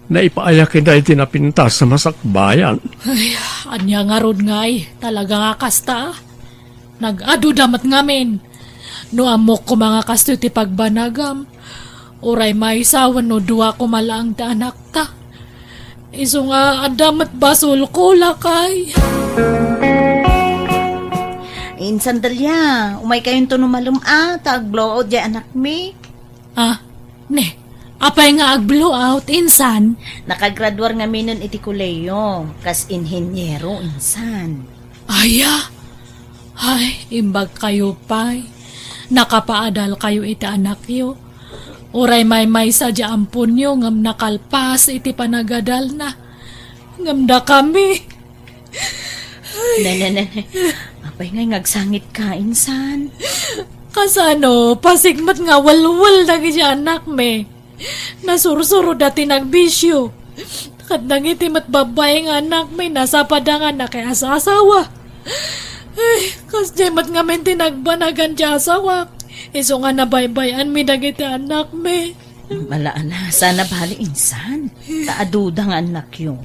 Naipaayak ida iti napintas a masakbayan. Ay, ania ngarud ngay, talaga nga kasta. Nag-aduda met ngamin. No ammok koma nga kastoy ti pagbanagam, uray maysa wenno dua koma laeng ti anakta. Isu nga adda met basolko, lakay. Insan Dalia, umaykayonto no malem a, ta agblowout diay anakmi. Ah, ne, apay nga agblowout, insan? Nakagraduar ngaminen iti kolehiyo, kas inhiniero, insan. Aya? Ay, imbagkayo pay. Nakapaadalkayo iti anakyo. Uray maymaysa diay amponyo ngem nakalpas iti panagadalna. Ngem dakami. Ay. Ne, ne, ne, ne. Apay ngay nga agsangitka, insan? Kasano, pasig met nga welwel dagidiay anakmi. Nasursuroda ti nagbisio. Ket dagiti met babbai nga annakmi, nasapada nga nakiasasawa. Ay, kasdiay met ngamin ti nagbanagan ti asawak. Isu nga nabaybay-anmi dagiti annakmi. Ala, ala, saan a bali, insan. Ta aduda nga annakyo.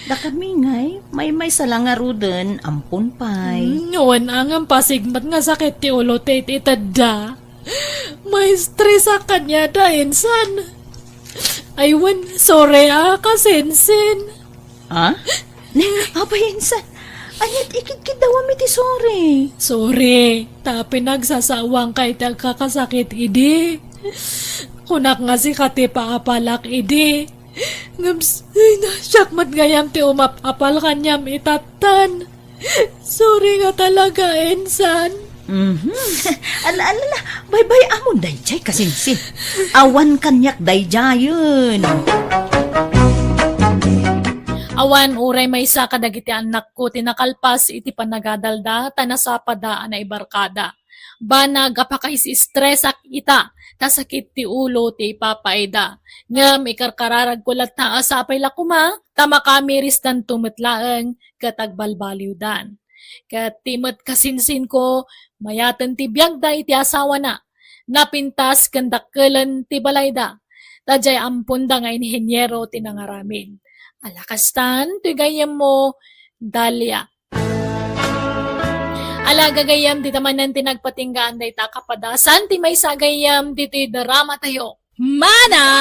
Dakami ngay, maymaysa la ngaruden, ampon pay. Hmm, wen a ngem pasig met nga sakit ti ulo ti it-itedda. Maistresak kaniada, insan. Ay wen, sorry a, kasinsin. Ha? Apay, insan, ania't ikidkiddawam iti sorry? Sorry, ta pinagsasawangka iti agkakasakit idi. Kunak nga sika ti paapalak idi. Ngem s-, ay, na, siak met gayam ti umap-apal kaniam itattan. Sorry nga talaga, insan. Mhm. Ala, ala, ala. Baybay-amon dayjay, kasinsin. Awan kaniak dayjayen. Awan uray maysa kadagiti annakko ti nakalpas iti panagadalda ta nasapada a naibarkada. Banag a pakaisi-estresak ita, ta sakit ti ulo ti ipapaayda. Ngem ikarkararagko latta a sapay la koma, ta makamirisdanto met laeng ket agbalbaliwdan. Ket ti met kasinsinko, mayaten ti biagda iti asawana. Napintas ken dakkelen ti balayda. Ta diay amponda nga inheniero ti nangaramid. Ala kastan, toy gayyemmo, Dalia. Ala, gagayyem, dita manen ti nagpatinggaan dayta a kapadasan ti maysa a gayyem ditoy drama tayo. Mana